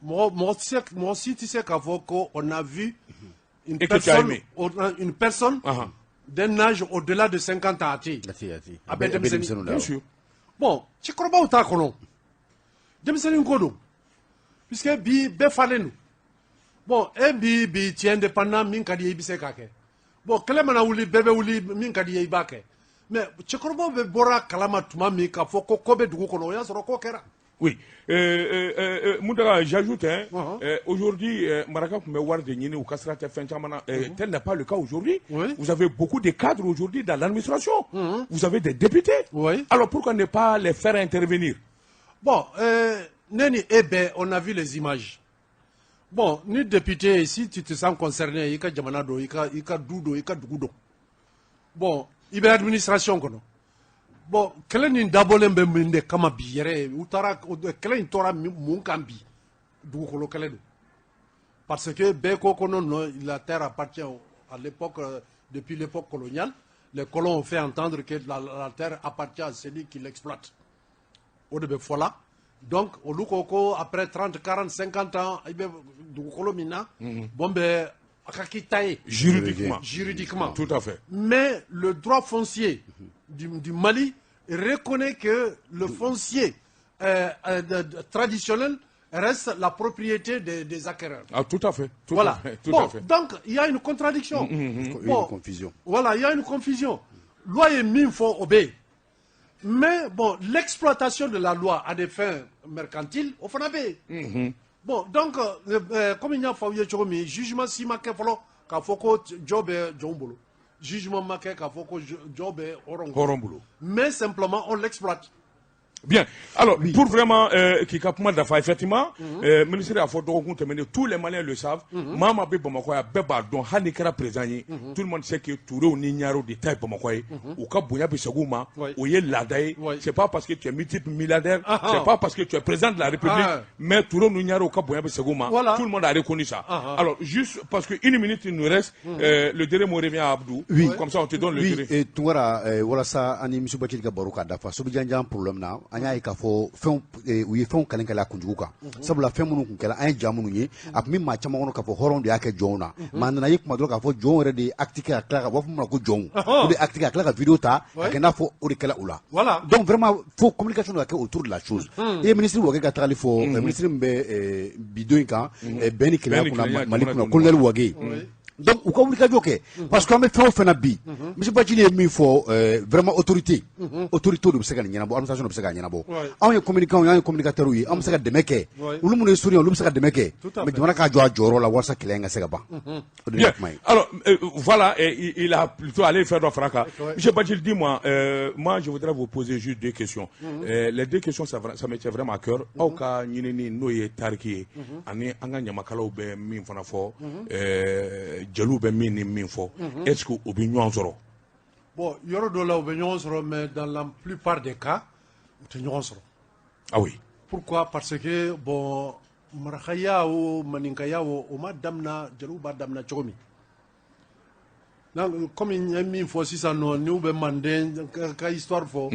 mɔgɔ tɛ se, mɔgɔ si tɛ se k'a fɔ ko on a vu une Et que tu as personne, aimé. Une personne d'un âge au-delà de 50 ans, a tɛ yen. A tɛ, a tɛ. A bɛɛ denmisɛnnin. Denmisɛnninw Bien sûr. Bon, cɛkɔrɔbaw t'a kɔnɔ, denmisɛnnin ko don, puisque bi bɛɛ falen don. Bon, e bi tu es indépendant, min ka di ye i bɛ se k'a kɛ. Bon, kɛlɛ mana wuli, bɛɛ bɛ wuli, min ka di ye i b'a kɛ. Mais cɛkɔrɔbaw bɛ bɔra kalama tuma min k'a fɔ ko ko bɛ dugu kɔnɔ, o y'a sɔrɔ ko kɛra. Oui. Mountaga, j'ajoute, hein, aujourd'hui, Maraka tun bɛ wari de ɲini u ka sira tɛ fɛn caman na. Tel n'est pas le cas aujourd'hui. Vous avez beaucoup de cadres aujourd'hui dans l'administration. Vous avez des députés. Alors pourquoi ne pas les faire intervenir? Bon, ne ni e bɛɛ, on a vu les images. Bon, ni député, si tu te sens concerné, i ka jamana don, i ka du don, i ka dugu don. Bon, i bɛ administration kɔnɔ. Bon, kɛlɛ nin dabɔlen bɛ min de kama bi yɛrɛ, u taara kɛlɛ in tora mun kan bi? Dugukolo kɛlɛ don. Parce que bɛɛ ko non, non, la terre appartient à l'époque, depuis l'époque coloniale, les colons ont fait entendre que la terre appartient à celui qui l'exploite. O de bɛ fɔ la. Donc olu ko après 30, 40, 50 ans, i bɛ dugukolo min na, bon bɛ a ka k'i ta ye. Juridiquement. Juridiquement. Tout à fait. Mais le droit foncier du Mali reconnaît que le foncier traditionnel reste la propriété des acquéreurs. Ah, tout à fait. Tout Voilà. à fait. Tout Bon, à fait. donc il y a une contradiction. Une Bon, confusion. Voilà, il y a une confusion. Loi ye min fɔ, o bɛ yen. Mais bon, l'exploitation de la loi à des fins mercantiles, o fana bɛ yen. Bon, donc, comme n y'a fɔ aw ye cogo min, jugement si ma kɛ fɔlɔ k'a fɔ ko jɔ bɛ jɔnw bolo. Jugement ma kɛ k'a fɔ ko jɔ bɛ hɔrɔn bolo. Hɔrɔn bolo. Mais simplement, on l'exploite. Bien. Alors, pour vraiment k'i ka kuma dafa, effectivement, ministre y'a fɔ dɔgɔkun tɛmɛnen, tous les Maliens le savent, maa maa bɛ Bamakɔ yan, bɛɛ b'a dɔn, hali n'i kɛra président ye, tout le monde sait que Touréw ni Ɲarew de ta ye Bamakɔ ye, u ka bonya bɛ segin u ma, o ye laada ye. C'est pas parce que tu es multimilliardaire, c'est pas parce que tu es président de la République, mais Touréw ni Ɲarew ka bonya bɛ segin u ma. Tout le monde a reconnu ça. Alors, juste parce que une minute il nous reste, le dernier mot revient à Abdou. Oui. Comme ça, on te donne le Oui, dernier. Tunkara, walasa ani Musu Bacili ka baro k'a dafa, Sobijanjan problème na. An y'a ye k'a fɔ fɛnw, u ye fɛnw kalen kɛla kunjugu kan, sabula fɛn minnu tun kɛla, an ye ja minnu ye, a tun bɛ maa caman kɔnɔ k'a fɔ hɔrɔnw de y'a kɛ jɔnw na. Mais a nana ye kuma dɔ k'a fɔ jɔnw yɛrɛ de ye acte kɛ ka tila ka, u b'a fɔ min ma ko jɔnw, o de ye acte kɛ ka tila ka vidéo ta ka kɛ n'a fɔ o de kɛla u la. Donc vraiment, faut communication de ka kɛ autour de la chose. I ye ministre Wage ka tagali fɔ, ministre min bɛ bi don in kan bɛn ni kelenya kunna Mali kunna, colonel Wage. Donc u ka wulikajɔ kɛ, parce que an bɛ fɛn o fɛn na bi, monsieur Bacili ye min fɔ, vraiment, autorité de bɛ se ka nin ɲɛnabɔ, administration de bɛ se k'a ɲɛnabɔ. Anw ye communicants ye, anw ye communicateurs ye, an bɛ se ka dɛmɛ kɛ. Olu minnu ye sourds, olu bɛ se ka dɛmɛ kɛ, mais jamana k'a jɔ a jɔyɔrɔ la walasa kɛlɛ in ka se ka ban. O de ye kuma ye. Alors voilà, il a plutôt allé faire dɔ fara kan. Monsieur Bacili, dis-moi, moi je voudrais vous poser juste deux questions. Les deux questions, ça me tient vraiment à cœur. Aw ka ɲinini, n'o ye tariki ye, ani an ka ɲamakalaw bɛ min fana fɔ, jeliw bɛ min ni min fɔ, est-ce que u bɛ ɲɔgɔn sɔrɔ? Bon, yɔrɔ dɔ la u bɛ ɲɔgɔn sɔrɔ, mais dans la plupart des cas u tɛ ɲɔgɔn sɔrɔ. Ah oui. Pourquoi? Parce que bon, marakaya o, maninkaya o, o ma damina, jeliw b'a damina cogo min na, komi n ye min fɔ sisan nɔ, n'u bɛ Manden ka histoire fɔ,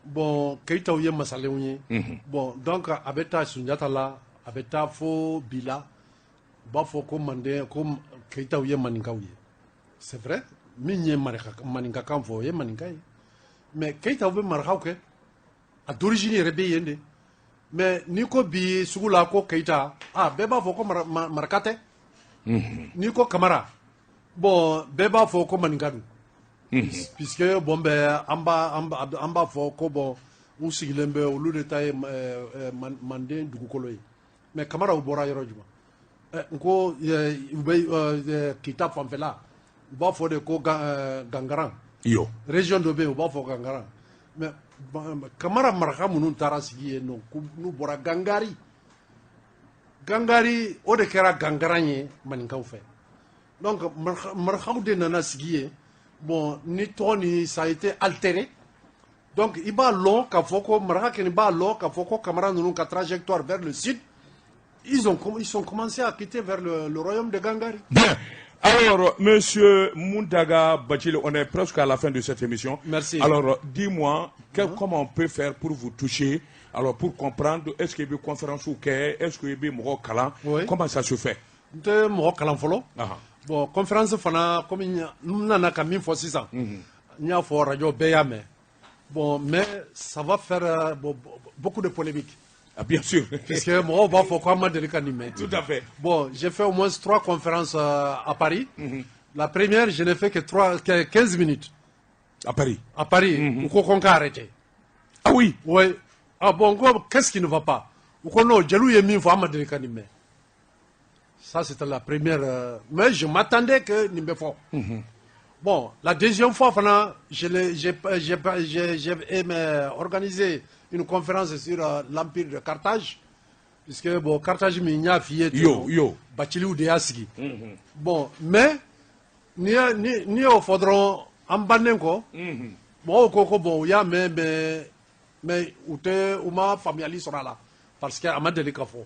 bon, Keyitaw ye masalenw ye. Bon, donc a bɛ taa Sunjata la, a bɛ taa fo bi la, u b'a fɔ ko Manden, ko Keyitaw ye maninkaw ye. C'est vrai, min ye maninkakan fɔ, o ye maninka ye, mais Keyitaw bɛ marakaw kɛ, a d'origine yɛrɛ bɛ yen de. Mais n'i ko bi sugu la ko Keyita, ah, bɛɛ b'a fɔ ko maraka tɛ. N'i ko Kamara, bon, bɛɛ b'a fɔ ko maninka don, puisque bon, bɛ an b'a fɔ ko bon, u sigilen bɛ, olu de ta ye Manden dugukolo ye. Mais Kamaraw bɔra yɔrɔ jumɛn? N ko u bɛ Kita fanfɛla, u b'a fɔ de ko Gangaran. Iyo. Région dɔ bɛ yen, u b'a fɔ Gangaran. Mais Kamara maraka minnu taara sigi yen nɔ, n'u bɔra Gangari, Gangari o de kɛra Gangaran ye maninkaw fɛ. Donc marakaw de nana sigi yen. Bon, ni tɔgɔ ni, ça a été altéré. Donc i b'a lɔn k'a fɔ ko maraka kɔni b'a lɔn k'a fɔ ko Kamara ninnu ka trajectoire vers le sud, ils ont commencé à quitter vers le royaume de Gangari. Bien. Alors, monsieur Mountaga Bachili, on est presque à la fin de cette émission. Merci. Alors, dis-moi, comment on peut faire pour vous toucher? Alors, pour comprendre, est-ce qu'il y a une conférence ou est-ce qu'il y a une kalan? Comment ça se fait? N tɛ mɔgɔ kalan fɔlɔ. Bon, conférence fana, komi n nana ka min fɔ sisan, n y'a fɔ radio, bɛɛ y'a mɛn. Bon, mais ça va faire bon, beaucoup de polémiques. Ah, bien sûr. Puisque mɔgɔw b'a fɔ ko an ma deli ka nin mɛn. Tout à fait. Bon, j'ai fait au moins trois conférences à Paris. La première, je n'ai fait que 3, que 15 minutes. À Paris. À Paris. U ko ko n ka arrêter. Ah oui. Oui. Ah bon, ko qu'est-ce qui ne va pas? U ko non, jeliw ye min fɔ, an ma deli ka nin mɛn. Ça, c'était la première. Mais je m'attendais que nin bɛ fɔ. Bon, la deuxième fois, fana, je l'ai- j'ai aimé organiser une conférence sur l'empire de Carthage. Puisque, bon, Carthage, min y'a f'i ye ten Yo, nɔ, yo. Baciliw de y'a sigi. Bon, mais ni y'o fɔ dɔrɔn, an bannen kɔ, mɔgɔw ko ko bon, u y'a mɛn, mais u tɛ, u ma faamuyali sɔrɔ a la, parce que a ma deli ka fɔ,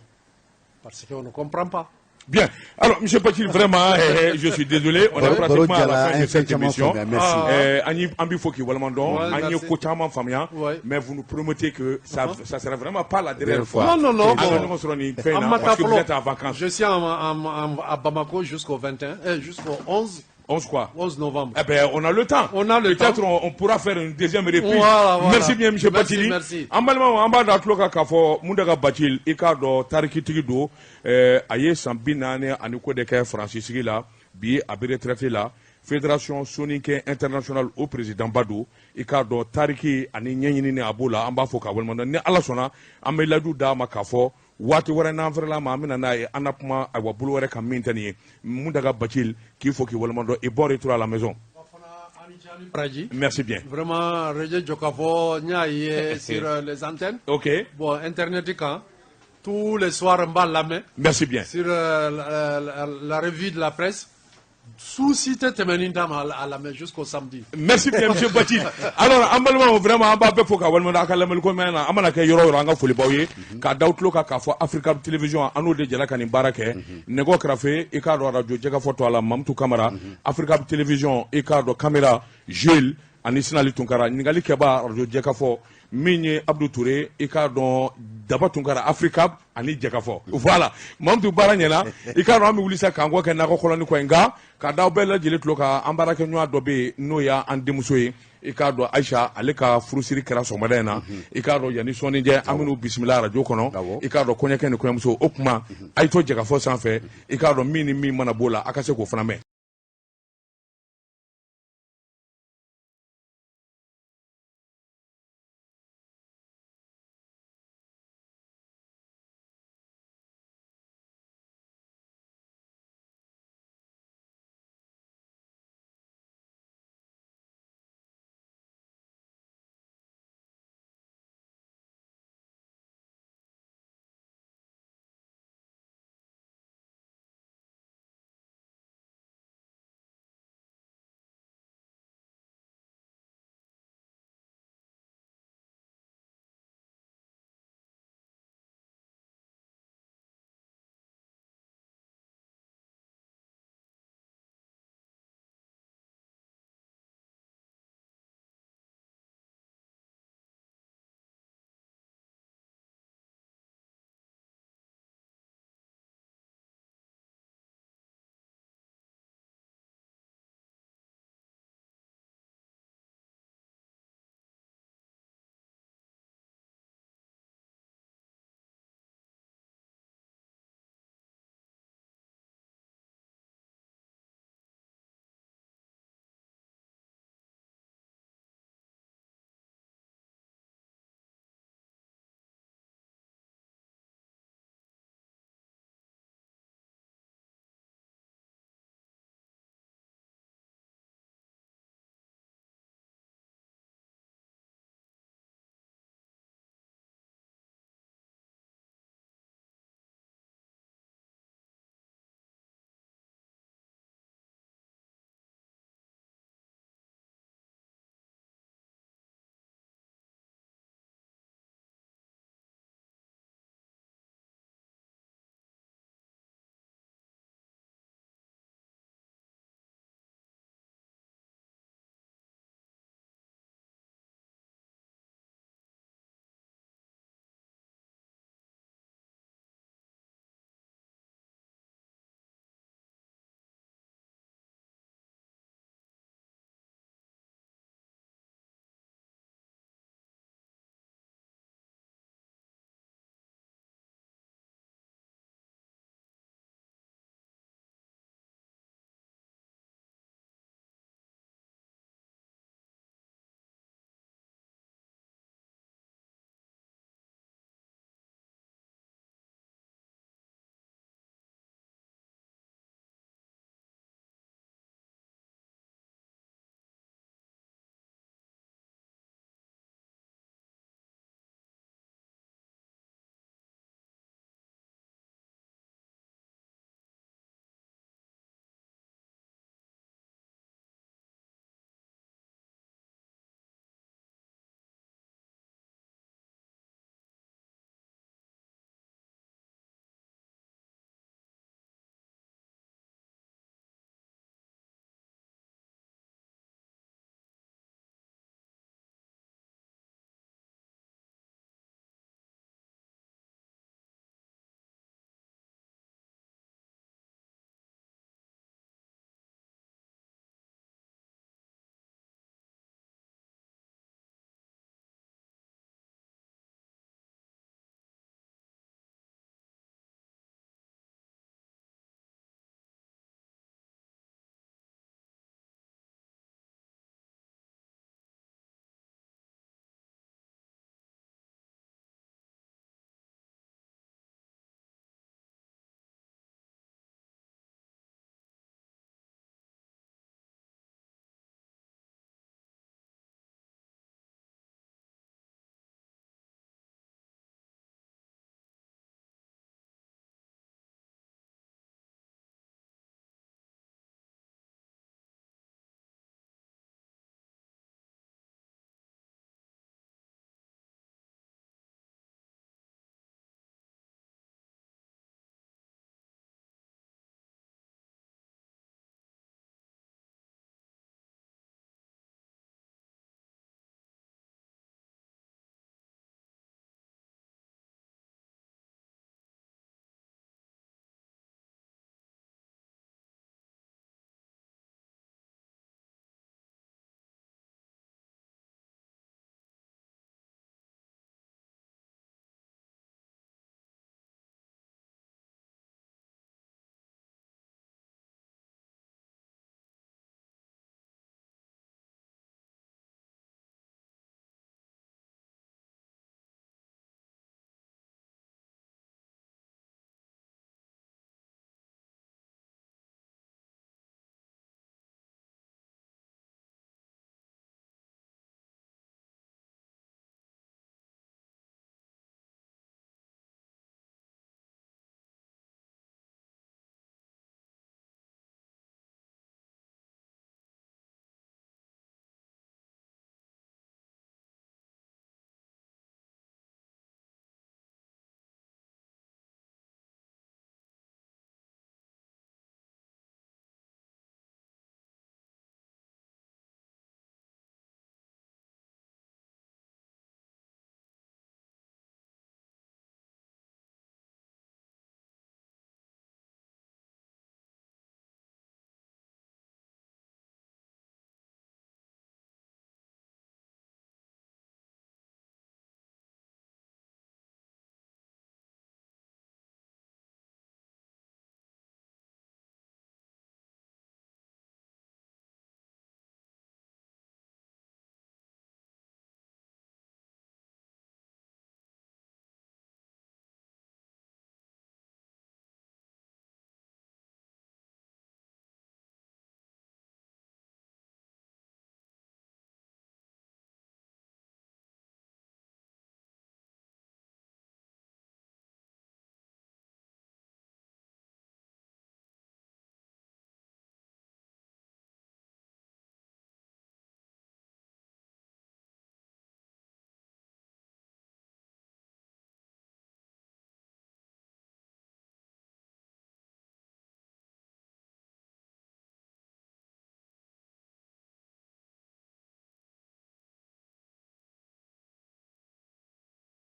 parce que on ne comprend pas. Bien. Alors, M. Bachili, vraiment, je suis désolé, on est pratiquement à la fin de cette émission. Merci. An b'i fo k'i waleɲuman dɔn. An ye ko caman faamuya, mais vous nous promettez que ça ça sera vraiment pas la dernière fois. Non, non, non. An ka ɲɔgɔn sɔrɔ nin fɛn in na, parce que vous êtes en vacances. Je suis à Bamako jusqu'au 21, jusqu'au 11. 11 quoi? 11 novembre. Eh ben, on a le temps. On a le Peut-être temps. on pourra faire une deuxième reprise. Voilà. Merci bien, M. Merci, Bachili. merci. An balimaw, an b'a da tulo kan k'a fɔ Mountaga Bachili, i k'a dɔn tarikitigi don, a ye san 40 ani ko de kɛ Faransi sigi la, bi a bɛ retraité la. Fédération Soninké Internationale o président ba don. I k'a dɔn tariki ani ɲɛɲinini a b'o la. An b'a fɔ k'a waleɲuman dɔn. Ni Ala sɔnna, an bɛ layidu d'a ma k'a fɔ waati wɛrɛ n'an fɛrɛla ma, an bɛna n'a ye, an na kuma ayiwa bolo wɛrɛ kan min tɛ nin ye. Mountaga Bachili, k'i fo k'i waleɲuman dɔn et bon retour à la maison. Baraji. Merci bien. Vraiment, Radio Jokafo, n y'a ye sur les antennes. Bon, internet kan, tous les soirs, n b'a lamɛn. Merci bien. Sur la revue de la presse. Souci tɛ tɛmɛ ni da ma a lamɛn jusqu'au samedi. Merci bien, monsieur Bachili. Alors, an balimaw, vraiment, an b'a bɛɛ fo ka waleɲuman dɔn a ka lamɛnni ko mɛn na. An mana kɛ yɔrɔ o yɔrɔ, an ka foli b'aw ye. K'a da aw tulo kan k'a fɔ Africa Télévision, an n'o de jɛra ka nin baara kɛ. Nɛgɛ kɛrɛfɛ, i k'a dɔn radio Jɛgɛfɔ to a la, Mamutu Kamara. Africa Télévision, i k'a dɔn caméra Jules. Ani Sinali Tunkara, ɲininkali kɛba arajo Jɛkafɔ, min ye Abdu Ture, i k'a dɔn Daba Tunkara, Africable ani Jɛkafɔ. Voilà, Mamutu, baara ɲɛna. I k'a dɔn an bɛ wuli sa k'an kɔ kɛ nakɔ kɔlɔni kɔ ye, nka ka da aw bɛɛ lajɛlen tulo kan, an baarakɛ ɲɔgɔn dɔ bɛ yen, n'o y'an denmuso ye. I k'a dɔn Ayisa, ale ka furusiri kɛra sɔgɔmada in na. I k'a dɔn yanni sɔɔni cɛ, an bɛn'u bisimila arajo kɔnɔ. I k'a dɔn kɔɲɔkɛ ni kɔɲɔmuso, o tuma a ye to Jɛkafɔ sanfɛ. I k'a dɔn min ni min mana b'o la, a ka se k'o fana mɛn.